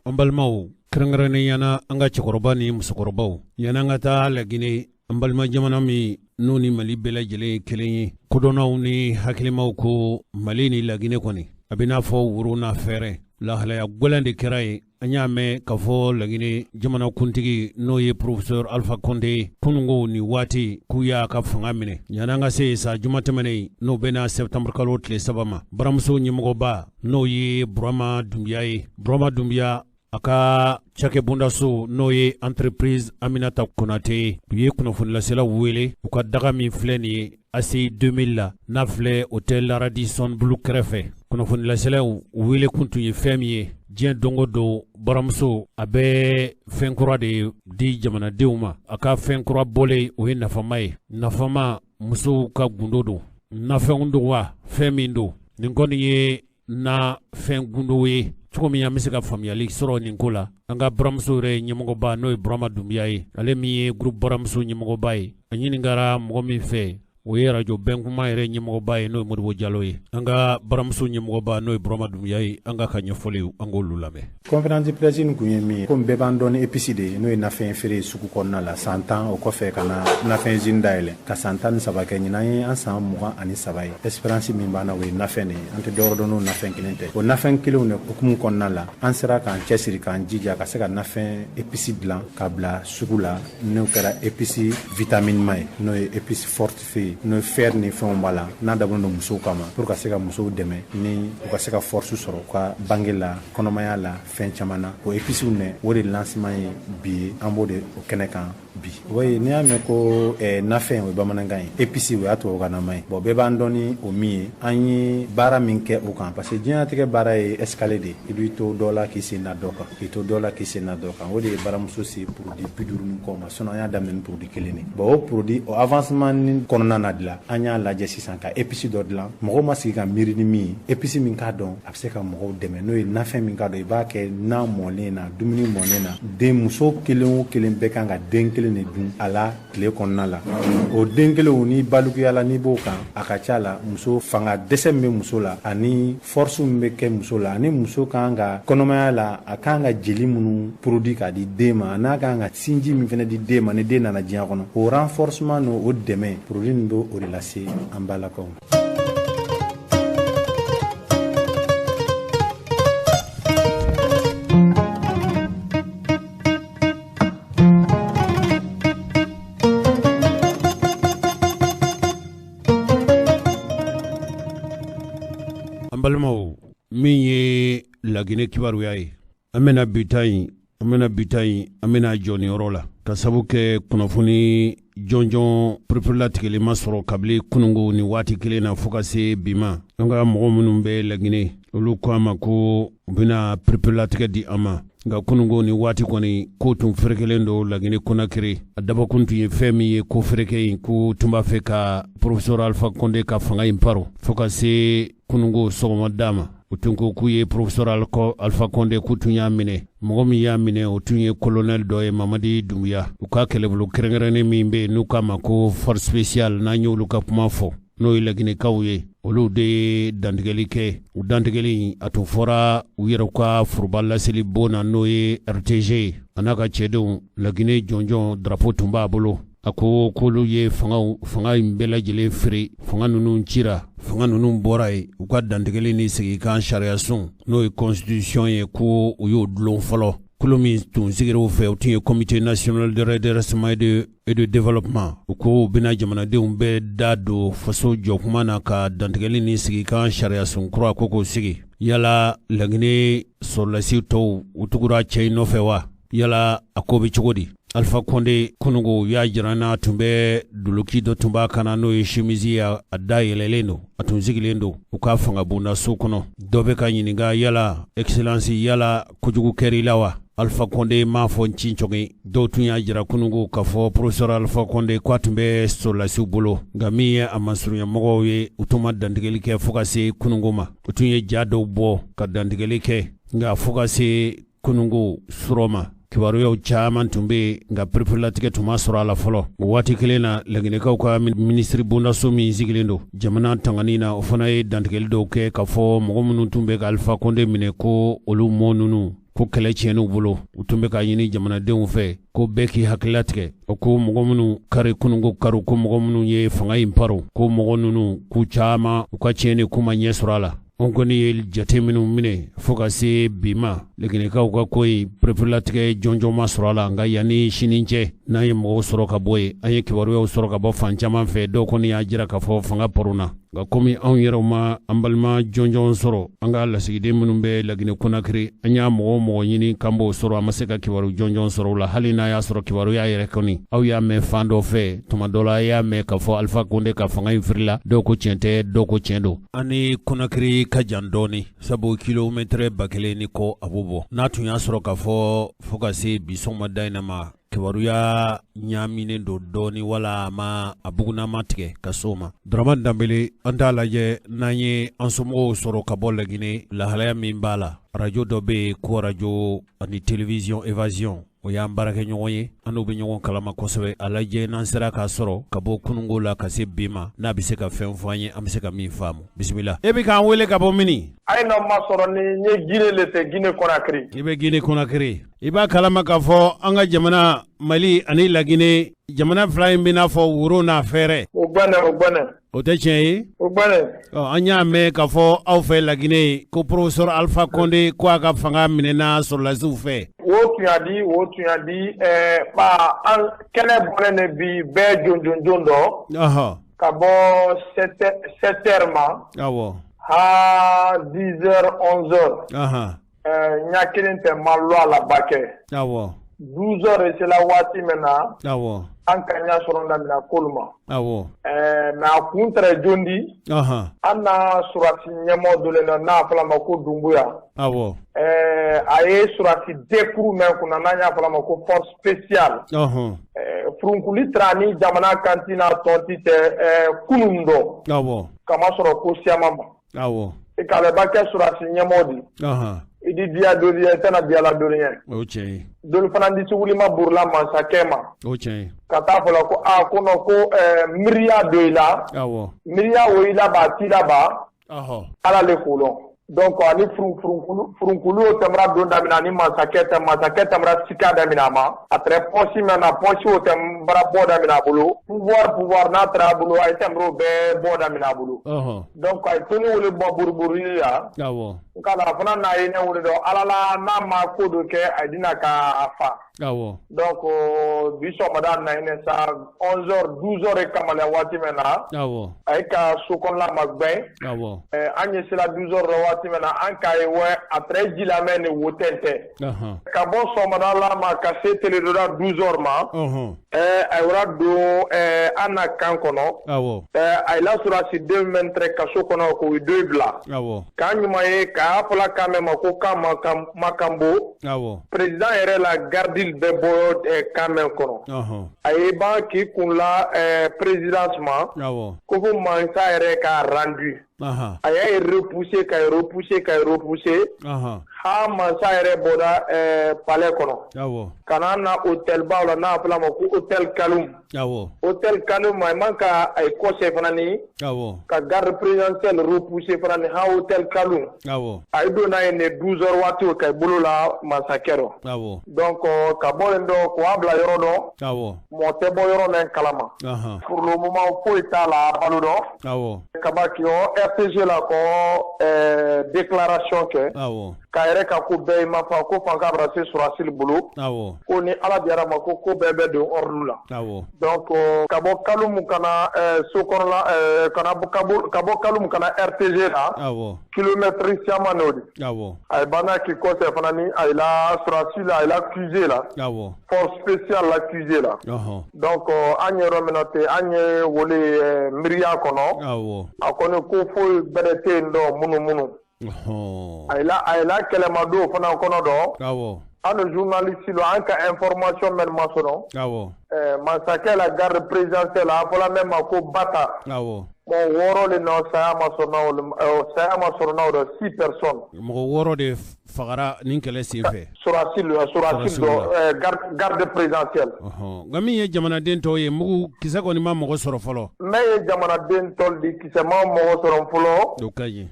An balimaw, kɛrɛnkɛrɛnnenya na an ka cɛkɔrɔba ni musokɔrɔbaw, yan'an ka taa Laginɛ, an balima jamana min n'o ni Mali bɛɛ lajɛlen ye kelen ye, kodɔnnaw ni hakilimaw ko Mali ni Laginɛ kɔni, a bɛ n'a fɔ woro n'a fɛrɛ. Lahalaya gwɛlɛn de kɛra yen. An y'a mɛn k'a fɔ Laginɛ jamanakuntigi, n'o ye professeur Alpha Condé, kununko ni waati k'u y'a ka fanga minɛ. Yan'an ka se sa, juma tɛmɛnen, n'o bɛna septembre kalo tile 3 ma, baramuso ɲɛmɔgɔba, n'o ye Burama Dunbiya ye, Burama Dunbiya, a ka cakɛbondaso, n'o ye entreprise Aminata Konate ye, u ye kunnafonilaselaw wele u ka daga min filɛ nin ye ACI 2000 la, n'a filɛ hôtel Radisson Blu kɛrɛfɛ. Kunnafonilaselaw wele kun tun ye fɛn min ye, diɲɛ don o don, baramuso a bɛ fɛn kura de di jamanadenw ma. A ka fɛn kura bɔlen, o ye nafama ye, nafama musow ka gundo don, nafɛnw don wa fɛn min don, nin kɔni ye na fɛn gundo ye. Cogo min an bɛ se ka faamuyali sɔrɔ nin ko la, an ka baramuso yɛrɛ ɲɛmɔgɔba, n'o ye Burama Dunbiya ye, ale min ye groupe baramuso ɲɛmɔgɔba ye, a ɲininkara mɔgɔ min fɛ, o ye arajo Bɛnkuma yɛrɛ ɲɛmɔgɔba ye, n'o ye Modibo Jalo ye. An ka baramuso ɲɛmɔgɔba, n'o ye Burama Dunbiya ye, an ka ɲɛfɔli, an k'olu lamɛn. Conférence de presse nin kun ye min ye, komi bɛɛ b'an dɔn ni épice de ye, n'o ye nafɛn feere ye sugu kɔnɔna la, san 10 o kɔfɛ ka na nafɛn usine dayɛlɛ ka san 13 kɛ. Ɲinan ye an san 23 ye. Expérience min b'an na, o ye nafɛn de ye. An tɛ dɔwɛrɛ dɔn n'o nafɛn kelen tɛ. O nafɛn kelenw de hukumu kɔnɔna la, an sera k'an cɛsiri, k'an jija ka se ka nafɛn épice dilan ka bila sugu la, n'o kɛra épice vitamine ma ye, n'o ye épice fortifié, n'o ye fer ni fɛnw b'a la, n'a dabɔlen don musow kama pour ka se ka musow dɛmɛ ni u ka se ka force sɔrɔ u ka bange la, kɔnɔmaya la, fɛn caman na. O épices nɛ, o de lancement ye bi ye. An b'o de o kɛnɛ kan bi. Oui, n'i y'a mɛn ko nafɛn, o ye bamanankan ye, épice, o y'a tubabukanama ye. Bon, bɛɛ b'an dɔn ni o min ye, an ye baara min kɛ o kan, parce que diɲɛlatigɛ baara ye escalier de ye. I b'i to dɔ la k'i sen da dɔ kan, k'i to dɔ la k'i sen da dɔ kan. O de ye baramuso se produit 50 ni kɔ ma. Sinon an y'a daminɛ ni produit kelen de. Bon, o produit, o avancement ni kɔnɔna na dilan, an y'a lajɛ sisan ka épice dɔ dilan, mɔgɔw ma sigi ka miiri ni min ye, épice min k'a dɔn a bɛ se ka mɔgɔw dɛmɛ, n'o ye nafɛn min k'a dɔn i b'a kɛ na mɔlen na, dumuni mɔlen na. Den muso kelen o kelen bɛɛ kan ka den kelen. kelen de dun a la tile kɔnɔna la. O den kelenw, ni balikuyala, n'i b'o kan, a ka ca la muso fanga dɛsɛ min bɛ muso la, ani force min bɛ kɛ muso la, ani muso kan ka kɔnɔmaya la, a kan ka jeli minnu produit k'a di den ma, n'a kan ka sinji min fana di den ma ni den nana diɲɛ kɔnɔ, o renforcement n'o o dɛmɛ, produit nin b'o o de lase an balakaw ma. An balimaw, min ye Laginɛ kibaruya ye, an bɛna bi ta in an bɛna bi ta in an bɛna jɔ nin yɔrɔ la, ka sabu kɛ kunnafoni jɔnjɔn pereperelatigɛli ma sɔrɔ kabini kunungo ni waati kelen na fo ka se bi ma. An ka mɔgɔ minnu bɛ Laginɛ, olu ko an ma ko u bɛna pereperelatigɛ di an ma, nka kunungo ni waati kɔni, ko tun ferekelen don Laginɛ Konakiri. A dabɔkun tun ye fɛn min ye, ko fereke in ko tun b'a fɛ ka professeur Alpha Condé ka fanga in paro. Fo ka se kunungo sɔgɔmada ma, u tun ko k'u ye professeur Alpha Condé, k'u tun y'a minɛ. Mɔgɔ min y'a minɛ, o tun ye colonel dɔ ye, Mamadi Doumbouya. U ka kɛlɛbolo kɛrɛnkɛrɛnnen min bɛ yen n'u k'a ma ko force spéciale, n'an y'olu ka kuma fɔ, n'o ye Laginɛkaw ye, olu de ye dantigɛli kɛ. U dantigɛli, a tun fɔra u yɛrɛ ka foroba laseli bon na, n'o ye RTG ye. A n'a ka cɛdenw, Laginɛ jɔnjɔn drapeau tun b'a bolo. A ko k'olu ye fanga in bɛɛ lajɛlen feere, fanga ninnu cira, fanga ninnu bɔra yen. U ka dantigɛli ni seginkan sariyasun, n'o ye constitution ye, ko u y'o dulon fɔlɔ. Kulu min tun sigira u fɛ, o tun ye Comité national de redressement et de développement. U ko u bɛna jamanadenw bɛɛ da don faso jɔkuma na ka dantigɛli ni sigikan sariyasun kura ko k'o sigi. Yala Laginɛ sɔrɔdasi tɔw, u tugura cɛ in nɔfɛ wa? Yala a ko bɛ cogo di? Alpha Condé, kunungo u y'a jira n'a tun bɛ duloki dɔ tun b'a kan na, n'o ye chemise ye, a da yɛlɛlen don. A tun sigilen don u ka fangabonda so kɔnɔ. Dɔ bɛ ka ɲininka: yala excellence, yala kojugu kɛra i la wa? Alpha Condé m'a fɔ n ci cogo. Dɔw tun y'a jira kunungo k'a fɔ professeur Alpha Condé k'a tun bɛ sɔrɔdasiw bolo, nka min ye a masurunyamɔgɔw ye, u tun ma dantigɛli kɛ fo ka se kunungo ma. U tun ye ja dɔw bɔ ka dantigɛli kɛ, nka fo ka se kunungo surɔ ma, kibaruyaw caman tun bɛ yen, nka pereperelatigɛ tun ma sɔrɔ a la fɔlɔ. O waati kelen na, Laginɛkaw ka minisiri bondaso min sigilen don jamana tangani na, o fana ye dantigɛli dɔw kɛ k'a fɔ mɔgɔ minnu tun bɛ ka Alpha Condé minɛ, ko olu mɔ ninnu, ko kɛlɛ tiɲɛn'u bolo. U tun bɛ ka ɲini jamanadenw fɛ ko bɛɛ k'i hakilila tigɛ. O ko mɔgɔ minnu kari kununko kari, ko mɔgɔ minnu ye fanga in paro, ko mɔgɔ ninnu k'u caman u ka tiɲɛni k'u ma ɲɛ sɔrɔ a la. An kɔni ye jate minnu minɛ fo ka se bi ma, Laginɛkaw ka ko in, pereperelatigɛ jɔnjɔn ma sɔrɔ a la. Nka yanni sini cɛ, n'an ye mɔgɔw sɔrɔ ka bɔ yen, an ye kibaruyaw sɔrɔ ka bɔ fan caman fɛ, dɔw kɔni y'a jira k'a fɔ fanga paronna. Nka komi anw yɛrɛw ma an balima jɔnjɔn sɔrɔ, an ka lasigiden minnu bɛ Laginɛ Konakiri, an y'a mɔgɔ o mɔgɔ ɲini k'an b'o sɔrɔ, an ma se ka kibaru jɔnjɔn sɔrɔ o la. Hali n'a y'a sɔrɔ kibaruya yɛrɛ kɔni, aw y'a mɛn fan dɔ fɛ, tuma dɔ la a y'a mɛn k'a fɔ Alpha Condé ka fanga in firila, dɔw ko tiɲɛ tɛ, dɔw ko tiɲɛ don. An ni Konakiri ka jan dɔɔni, sabu kilomɛtɛrɛ 1000 ni kɔ a b'o bɔ. N'a tun y'a sɔrɔ k'a fɔ fo ka se bi sɔgɔmada in na ma, kibaruya ɲaaminen don dɔɔni, wala a ma a bugunama tigɛ ka s'o ma. Dramane Danbele, an t'a lajɛ n'an ye an somɔgɔw sɔrɔ ka bɔ Laginɛ, lahalaya min b'a la. Arajo dɔ bɛ yen ko arajo ani télévision Évasion, o y'an baarakɛɲɔgɔn ye, an n'u bɛ ɲɔgɔn kalama kosɛbɛ. A lajɛ n'an sera k'a sɔrɔ ka bɔ kununko la ka se bi ma, n'a bɛ se ka fɛn fɔ an ye, an bɛ se ka min faamu. Bisimila, e bɛ k'an wele ka bɔ mini? A ye n'aw masɔrɔ ni n ye Guinée le fɛ, Guinée Conakry. I bɛ Guinée Conakry. I b'a kalama k'a fɔ an ka jamana Mali ani Laginɛ, jamana fila in bɛ n'a fɔ woro n'a fɛrɛ. O gbɛnɛ, o gbɛnɛ. O tɛ tiɲɛ ye? O gbɛnɛ. Ɔ, an y'a mɛn k'a fɔ aw fɛ Laginɛ ko professeur Alpha Condé ko a ka fanga minɛna sɔrɔdasiw fɛ. O tun y'a di, o tun y'a di, ɛɛ ba an kɛnɛ bɔlen de bi bɛɛ jonjonjon dɔ. Ka bɔ 7 heures ma. Ha 10 heures, 11 heures. Ɛɛ ɲa kelen tɛ ma lɔ a la ba kɛ. 12 heures sela waati min na. An ka ɲa sɔrɔ daminɛ k'olu ma. Ɛɛ mais a kun tɛrɛ jondi. An na surasi ɲɛmɔgɔ dɔ le nɔ n'a fɔla ma ko Dunbuya. Ɛɛ a ye surasi dɛkuru mɛn kunna n'an y'a fɔla ma ko force spéciale. Furunkuli tara ni jamana kanti n'a tɔnti tɛ ɛɛ kunun dɔ. Kamasɔrɔ ko siyaman ma. I k'a ba kɛ surasi ɲɛmɔgɔ di. I di diya dolu ye, i tɛna diya la dolu ye. O tiɲɛ ye. Dolu fana di sugulima burula mansakɛ ma. O tiɲɛ ye. Ka taa fɔ la ko aa ko non ko miiriya don i la. Awɔ. Miiriya o i la ba a t'i la ba. Ɔhɔ. Ala le k'o lɔn. Donc ani furunkulu o tɛmɛra don daminɛ ani masakɛ tɛ masakɛ tɛmɛra sika daminɛ a ma a tɛrɛ pɔsi mɛn na pɔsi o tɛ bara bɔ daminɛ a bolo pouvoir n'a tɛrɛ a bolo a ye tɛmɛr'o bɛɛ bɔ daminɛ a bolo. Donc a ye toni wele bɔ buruburuli la. Awɔ. Nka a fana n'a ye ne wele dɔn ala la n'a ma ko dɔ kɛ a dina k'a fa. Awɔ. Donc bi sɔgɔmada na hinɛ sa 11 heures 12 heures kamalen waati min na. Awɔ. A ye ka so kɔnɔla magɛn. Awɔ. An ye sera 12 heures la waati min na an k'a ye wɛ a tɛrɛ ji lamɛn ni wo tɛ. Ka bɔ sɔgɔmada la ma ka se teledoda 12 heures ma. A yɔrɔ don an na kan kɔnɔ. Awɔ. A ye lasɔrɔsi den min tɛrɛ kaso kɔnɔ k'o den bila. Awɔ. K'an ɲuman ye k'a fɔla kan mɛn ma ko kan Makambo. Awɔ. Président yɛrɛ la garde bɛ bɔ kan mɛn kɔnɔ. A ye ban k'i kun la présidence ma. Awɔ. Ko fo mansa yɛrɛ ka rendu. A y'a repousser ka repousser ka repousser. Ha mansa yɛrɛ bɔra palais kɔnɔ. Awɔ. Ka na na hôtel ba la n'a fɔla ma ko hôtel Kaloum. Awɔ. Hôtel Kaloum a man ka a ye kɔsɛ fana ni. Awɔ. Ka garde présidentielle repousser fana ni ha hôtel Kaloum. Awɔ. A ye don n'a ye ne 12 heures waati o ka bolo la masakɛ rɔ. Awɔ. Donc ka bɔ yen dɔ k'o bila yɔrɔ dɔ. Awɔ. Mɔgɔ tɛ bɔ yɔrɔ mɛn kalama. Pour le moment foyi t'a la balo dɔ. Awɔ. Kaba k'i RPG la ko déclaration kɛ. Awɔ. K'a yɛrɛ ka ko bɛɛ ma fa ko fanka bɛna se sɔrɔdasiw bolo. Awɔ. Ko ni Ala diyara ma ko ko bɛɛ bɛ don ordre la. Awɔ. Donc ka bɔ Kaloum ka na so kɔnɔla ka bɔ Kaloum ka na RPG la. Awɔ. Kilomètre caman n'o di. Awɔ. A ye banna k'i kɔsɛ fana ni a ye la sɔrɔdasi la a ye la QG la. Awɔ. Force spéciale la QG la. Ɔhɔn. Donc an ye yɔrɔ min na ten an ye wele miiriya kɔnɔ. Awɔ. A kɔni ko foyi bɛrɛ tɛ yen dɔ minnu. A ye la kɛlɛmadon fana kɔnɔ dɔn. Awɔ. An ni journaliste lo an ka information mɛn ma sɔrɔ. Awɔ. Masakɛ la garde présidentielle a fɔla mɛn ma ko Bata. Awɔ. Mɔgɔ 6 le nɔ saya ma sɔrɔ n'o dɔ 6 personnes. Mɔgɔ 6 de fagara nin kɛlɛ sen fɛ. Sɔrɔdasi dɔ garde présidentielle. Nka min ye jamanaden tɔw ye mugu kisɛ kɔni ma mɔgɔ sɔrɔ fɔlɔ. Min ye jamanaden tɔw di kisɛ ma mɔgɔ sɔrɔ fɔlɔ. O ka ɲi.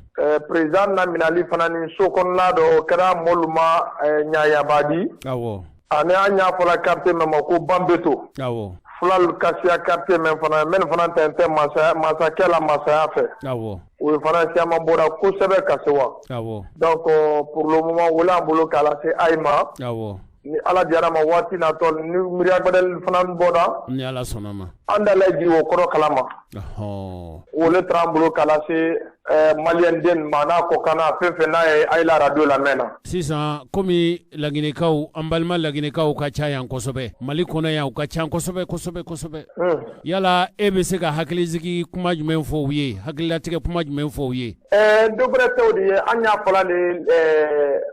Président laminɛli fana ni so kɔnɔla dɔ o kɛra mɔlu ma ɲayabadi. Awɔ. Ani an y'a fɔla quartier min ma ko Banbeto. Awɔ. Fulalu kasiya quartier min fana min fana tɛ masakɛ la masaya fɛ. Awɔ. O fana caman bɔra kosɛbɛ ka se wa. Awɔ. Donc pour le moment wele an bolo k'a lase ayi ma. Awɔ. Ni Ala diyara ma waati natɔ ni miiriya gbɛdɛli fana bɔra. Ni Ala sɔnna ma. An dala ji o kɔrɔ kalama. Ɔhɔn. Wele taara an bolo k'a lase maliyɛn den ma n'a kɔ kan n'a fɛn fɛn n'a ye a ye la radio lamɛn na. Sisan komi laginɛkaw an balima laginɛkaw ka ca yan kosɛbɛ Mali kɔnɔ yan u ka ca kosɛbɛ kosɛbɛ kosɛbɛ. Yala e bɛ se ka hakilisigi kuma jumɛn fɔ u ye hakililatigɛ kuma jumɛn fɔ u ye. Dɔ wɛrɛ tɛ o de ye an y'a fɔla de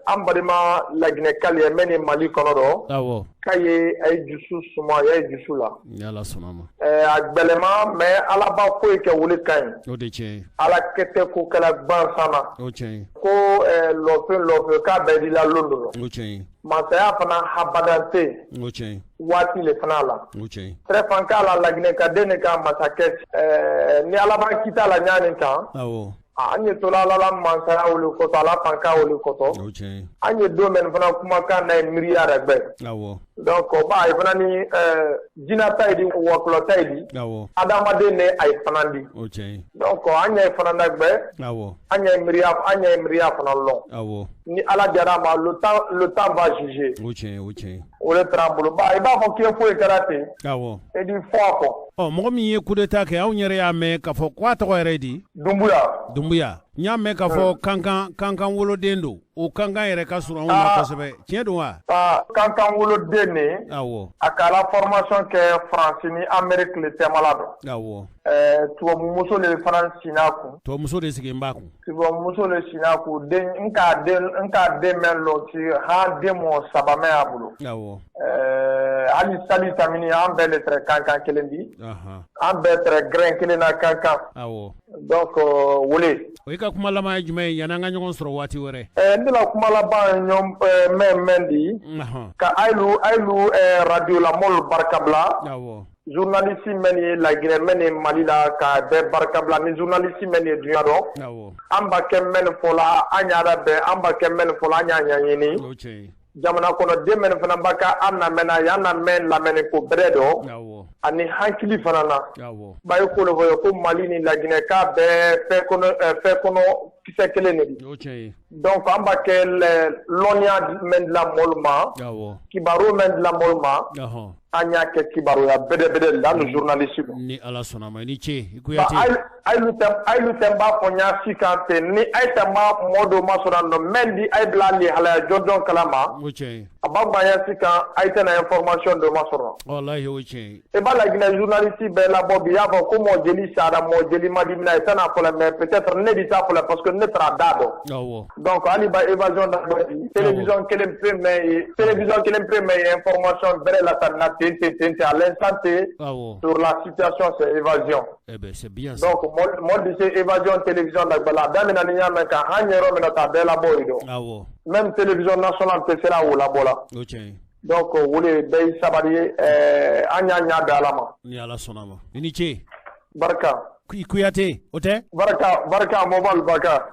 an balima laginɛkalu ye mɛn ni Mali kɔnɔ dɔ. Awɔ. K'a ye a ye dusu suma a ye dusu la. Ni Ala sɔnna ma. A gbɛlɛma mais Ala ba foyi kɛ wele ka ɲi. O de tiɲɛ ye. Ala kɛ tɛ ko kɛla gansan na. O tiɲɛ ye. Ko lɔfɛ k'a bɛɛ di la lon dɔ. O tiɲɛ ye. Masaya fana habada tɛ yen. O tiɲɛ ye. Waati le fana la. O tiɲɛ ye. Tɛrɛ fan k'a la laginɛkaden de ka masakɛ ni Ala b'an kita la ɲa nin kan. Awɔ. An ye tola Ala la masaya wele kɔtɔ Ala fanka wele kɔtɔ. O tiɲɛ ye. An ye don mɛn fana kumakan n'a ye miiriya yɛrɛ gbɛ. Awɔ. Donc ba a ye fana ni jinɛ ta ye di wɔkulɔ ta ye di. Awɔ. Adamaden ne a ye fana di. O tiɲɛ ye. Donc an ye fana na gbɛ. Awɔ. An ye miiriya fana lɔn. Awɔ. Ni Ala diyara ma le temps va juger. O tiɲɛ ye o tiɲɛ ye. O de taara an bolo ba i b'a fɔ k'i ye foyi kɛra ten. Awɔ. E di fɔ a kɔ. Ɔ mɔgɔ min ye coup d'état kɛ anw yɛrɛ y'a mɛn k'a fɔ k'a tɔgɔ yɛrɛ di. Dunbuya. Dunbuya. N y'a mɛn k'a fɔ kankan woloden don o kankan yɛrɛ ka surun anw na kosɛbɛ tiɲɛ don wa. Kankan woloden ne. Awɔ. A k'a la formation kɛ France ni Amérique le tɛmala dɔn. Awɔ. Tubabumuso le fana sinna kun. Tubabumuso de sigilen b'a kun. Tubabumuso le sinna kun den n k'a den mɛn lɔ ci han den mɔgɔ saba mɛn y'a bolo. Awɔ. Hali sali tamini an bɛɛ le tɛrɛ kankan kelen di. An bɛɛ tɛrɛ gɛrɛn kelen na kankan. Awɔ. Donc wele. O i ka kuma laban ye jumɛn ye yanni an ka ɲɔgɔn sɔrɔ waati wɛrɛ? Ne la kuma laban ye mɛn di ka ayilu radio la mɔlu barika bila. Awɔ. Journaliste mɛn ye Laginɛ mɛn ye Mali la ka bɛɛ barika bila ni journaliste mɛn ye dunya dɔ. Awɔ. An ba kɛ mɛn fɔla an y'a labɛn, an ba kɛ mɛn fɔla an y'a ɲɛɲini. O tiɲɛ ye. Jamana kɔnɔden mɛn fana ba ka an lamɛnna y'an lamɛn lamɛnni ko bɛrɛ dɔ. Awɔ. Ani hakili fana na. Awɔ. Ba ye ko dɔ fɔ ko Mali ni Laginɛ k'a bɛɛ fɛn kɔnɔ kisɛ kelen de di. O tiɲɛ ye. Donc an b'a kɛ lɔnniya mɛn dila mɔlu ma. Awɔ. Kibaru mɛn dila mɔlu ma. Ɔhɔn. An y'a kɛ kibaruya bɛrɛ la ni journaliste. Ni Ala sɔnna ma, i ni ce i Kuyate. Ayilu tɛ n b'a fɔ n y'a si kan ten ni ayi tɛ ma mɔ dɔ ma sɔrɔ nɔ mɛn di ayi bila lihalaya jɔnjɔn kalama. O tiɲɛ ye. A b'a ban si kan ayi tɛna information dɔ ma sɔrɔ. Walahi o tiɲɛ ye. I b'a Laginɛ journaliste bɛɛ labɔ bi i y'a fɔ ko mɔ jeli sara mɔ jeli ma di mina i tɛna fɔlɔ mais peut-être ne di t'a fɔlɔ parce que ne taara da dɔn. Awɔ. Donc hali ba évasion dabɔ bi télévision kelen pe mɛn ye télévision kelen pe mɛn ye information bɛrɛ la ten ten à l'instant T. Awɔ. Sur la situation c'est évasion. Eh ben c'est bien ça. Donc mɔli di se évasion télévision dagbala a daminɛ ni y'a mɛn ka han yɔrɔ min na k'a bɛɛ labɔ yen dɔn. Awɔ. Même télévision nationale tɛ sera o labɔ la. O tiɲɛ ye. Donc o de bɛɛ y'i sabali ye an y'a ɲɛ bɛn Ala ma. Ni Ala sɔnna ma. I ni ce. Barika. I Kuyate o tɛ? Barika barika mobile barika.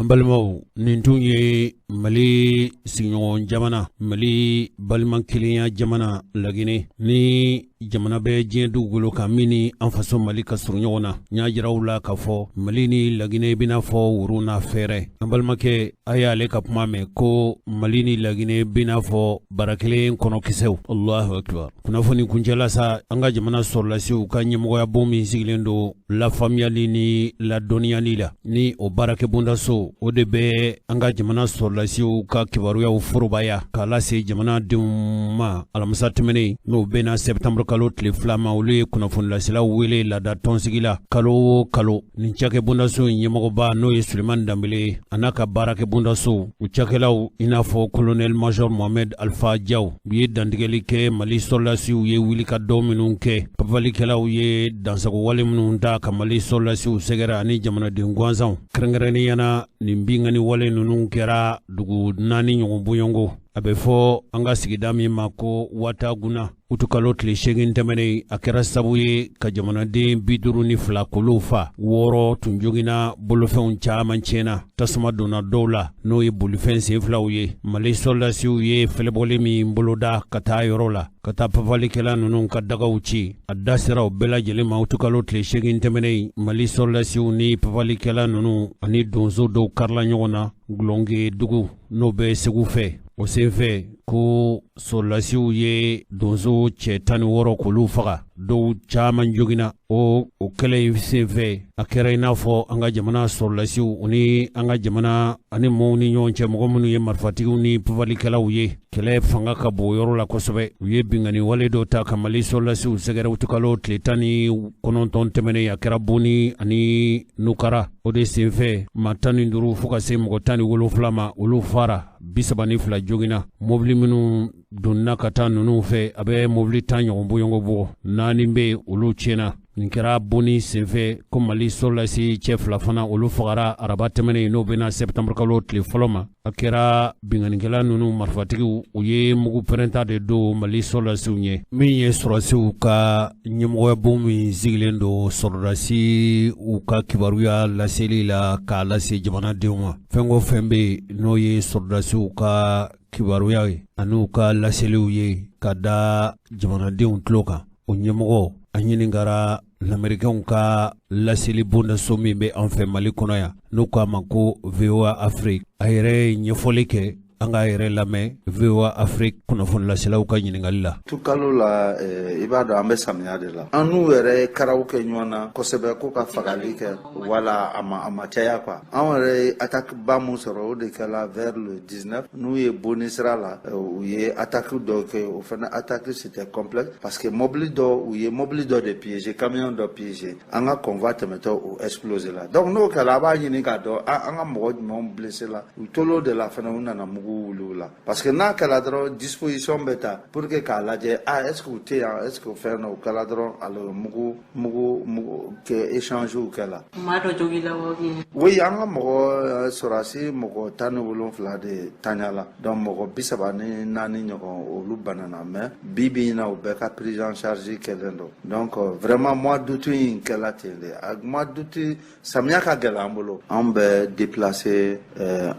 An balimaw, nin tun ye Mali sigiɲɔgɔn jamana, Mali balimakelenya jamana Laginɛ ni jamana bɛ diɲɛ dugukolo kan min ni an faso Mali ka surun ɲɔgɔn na. N y'a jira aw la k'a fɔ Mali ni Laginɛ bɛna fɔ woro n'a fɛrɛ. An balimakɛ a y'ale ka kuma mɛn ko Mali ni Laginɛ bɛna fɔ bara kelen kɔnɔkisɛw. Allahu akbar. Kunnafoni kuncɛla sa, an ka jamana sɔrɔlasiw ka ɲɛmɔgɔyabon min sigilen don lafaamuyali ni ladɔnniyali la, ni o baarakɛbondaso o de bɛ an ka jamana sɔrɔlasiw ka kibaruyaw forobaya k'a lase jamanadenw ma alamisa tɛmɛnen, n'o bɛnna septembre kalo tile 2 ma. Olu ye kunnafonilaselaw wele laada tɔnsigi la kalo o kalo. Nin cakɛbondaso in ɲɛmɔgɔba n'o ye Sulemani Danbele ye, a n'a ka baarakɛbondaso u cakɛlaw i n'a fɔ colonel major Mohamed Alpha Diaw, u ye dantigɛli kɛ Mali sɔrɔlasiw ye wulikajɔ minnu kɛ, papalikɛlaw ye dansagowale minnu ta ka Mali sɔrɔlasiw sɛgɛrɛ ani jamanaden gansanw. Kɛrɛnkɛrɛnnenya na nin binkanni wale ninnu kɛra dugu 4 ɲɔgɔn bɔɲɔgɔnko. A bɛ fɔ an ka sigida min ma ko Wataguna. Utukalo tile 8 tɛmɛnen, a kɛra sababu ye ka jamanaden 52 k'olu fa, 6 tun joginna, bolofɛnw caman tiɲɛna, tasuma donna dɔw la n'o ye bolifɛn sen filaw ye. Mali sɔrɔlasiw ye fɛlɛbɔli min boloda ka taa yɔrɔ la ka taa papalikɛla ninnu ka dagaw ci, a da sera o bɛɛ lajɛlen ma. Utukalo tile 8 tɛmɛnen, Mali sɔrɔlasiw ni papalikɛla ninnu ani donso dɔw karila ɲɔgɔn na Gulɔnge dugu n'o bɛ Segu fɛ. O senfɛ ko sɔrɔlasiw ye donso cɛ 16 k'olu faga, dɔw caman joginna. O kɛlɛ in senfɛ, a kɛra i n'a fɔ an ka jamana sɔrɔlasiw ni an ka jamana ani mɔɔw ni ɲɔgɔn cɛ, mɔgɔ minnu ye marifatigiw ni papalikɛlaw ye, kɛlɛ fanga ka bon yɔrɔ la kosɛbɛ. U ye binkanni wale dɔ ta ka Mali sɔrɔlasiw sɛgɛrɛ utukalo tile 19 tɛmɛnen, a kɛra Boni ani Nukara. O de senfɛ maa 15 fo ka se mɔgɔ 17 ma, olu fara, 32 joginna. Mobili minnu donna ka taa ninnu fɛ, a bɛ mobili 10 ɲɔgɔn bɔɲɔgɔn bɔ, 4 bɛ olu tiɲɛna. Nin kɛra Boni senfɛ ko Mali sɔrɔlasi cɛ 2 fana olu fagara araba tɛmɛnen, n'o bɛna septembre kalo tile 1 ma. A kɛra binkannikɛla ninnu marifatigiw, u ye mugu pɛrɛnta de don Mali sɔrɔlasiw ɲɛ. Min ye sɔrɔlasiw ka ɲɛmɔgɔyabon min sigilen don sɔrɔlasi u ka kibaruya laseli la k'a lase jamanadenw ma, fɛn o fɛn bɛ yen n'o ye sɔrɔlasiw ka kibaruya ye an'u ka laseliw ye ka da jamanadenw tulo kan, o ɲɛmɔgɔ a ɲininkara lamɛrikɛnw ka laseli bondaso min bɛ an fɛ Mali kɔnɔ yan, n'u k'a ma ko VOA Afrique. A yɛrɛ ye ɲɛfɔli kɛ An k'a yɛrɛ lamɛn VOA Afrique kunnafonilaselaw ka ɲininkali la. Tukalo la, i b'a dɔn an bɛ samiya de la. An n'u yɛrɛ ye karaw kɛ ɲɔgɔn na kosɛbɛ ko ka fagali kɛ, wala a ma caya quoi. Anw yɛrɛ ye attaque ba mun sɔrɔ, o de kɛla vers le 19, n'u ye bonni sira la, u ye attaque dɔ kɛ. O fana attaque, c'était complexe parce que mobili dɔ, u ye mobili dɔ de piégé, camion dɔ piégé, an ka convoi tɛmɛtɔ, o explosé la. Donc n'o kɛra, a b'a ɲini k'a dɔn an ka mɔgɔ jumɛnw blessé la. U tolo de la fana, u nana mugu wuli u la, parce que n'a kɛla dɔrɔn, disposition bɛ ta pour que k'a lajɛ, ah, est ce que u tɛ yan, est ce que fɛn dɔ o kɛla dɔrɔn, alors mugu mugu mugu kɛ, échange kɛla. Maa dɔ jogi la wa? Oui, an ka mɔgɔ sɔrɔsi mɔgɔ 17 de taɲa la. Donc mɔgɔ 34 ɲɔgɔn, olu banana, mais bi bi in na, u bɛɛ ka prise en charge kɛlen don. Donc vraiment, mois d'août in kɛla ten de. Mois d'août, samiya ka gɛlɛn an bolo. An bɛ déplacer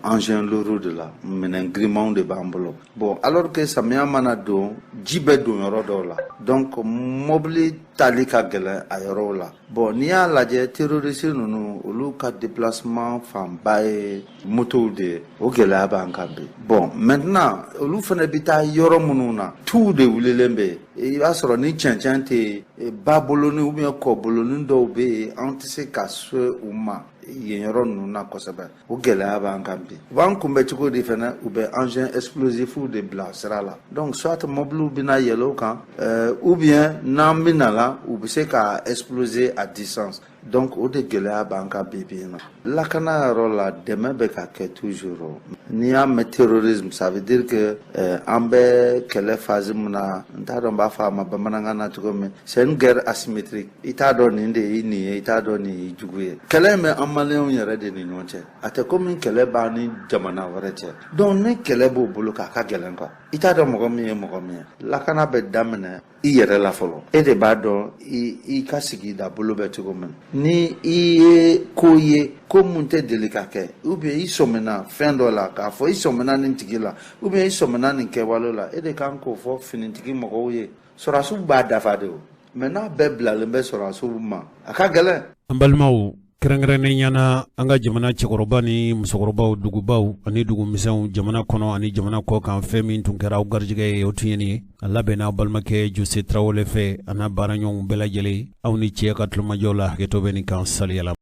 engin lourd de la, minɛn girimanw de b'an bolo. Bon, alors que samiya mana don, ji bɛ don yɔrɔ dɔw la, donc mobili tali ka gɛlɛn a yɔrɔw la. Bon, n'i y'a lajɛ, terroriste ninnu, olu ka déplacement fanba ye motow de ye. O gɛlɛya b'an kan bi. Bon, maintenant, olu fana bɛ taa yɔrɔ minnu na, tuw de wulilen bɛ yen. I b'a sɔrɔ ni cɛncɛn tɛ yen, ba boloni ou bien kɔ boloni dɔw bɛ yen, an tɛ se ka se u ma yen yɔrɔ ninnu na kosɛbɛ. O gɛlɛya b'an kan bi. U b'an kunbɛ cogo di fɛnɛ? U bɛ engin explosif de bila sira la. Donc soit mobiliw bɛna yɛlɛ o kan, ou bien n'an bɛ la, u bɛ se ka exploser à distance. Donc o de gɛlɛya b'an kan bi bi in na. Lakana yɔrɔ la, dɛmɛ bɛ ka kɛ toujours. N'i y'a mɛn terrorisme, ça veut dire que an bɛ kɛlɛ phase min na, n t'a dɔn n b'a fɔ a ma bamanankan na cogo min, c'est une guerre asymétrique. I t'a dɔn nin de y'i nin ye, i t'a dɔn nin y'i jugu ye. Kɛlɛ in bɛ an maliyɛnw yɛrɛ de ni ɲɔgɔn cɛ, a tɛ komi kɛlɛ b'an ni jamana wɛrɛ cɛ. Donc ni kɛlɛ b'o bolo k'a ka gɛlɛn quoi, i t'a dɔn mɔgɔ min ye mɔgɔ min ye. Lakana bɛ daminɛ i yɛrɛ la fɔlɔ. E de b'a dɔn i ka sigida bolo bɛ cogo min. Ni i ye ko ye, ko mun tɛ deli ka kɛ, ou bien i sɔmina fɛn dɔ la, k'a fɔ i sɔmina nin tigi la, ou bien i sɔmina nin kɛwale la, e de kan k'o fɔ finitigi mɔgɔw ye. Sɔrɔdasiw b'a dafa de o, mais n'a bɛɛ bilalen bɛ sɔrɔdasiw ma, a ka gɛlɛn. An balimaw, kɛrɛnkɛrɛnnen na, an ka jamana cɛkɔrɔba ni musokɔrɔbaw, dugubaw ani dugumisɛnw, jamana kɔnɔ ani jamana kɔ kan, fɛn min tun kɛra aw garijɛgɛ ye, o tun ye nin ye. A labɛnna aw balimakɛ Jose Tarawele fɛ, a n'a baaraɲɔgɔnw bɛɛ lajɛlen. Aw ni cɛ ka tulomajɔ la, hakɛto bɛ nin kan saliyala.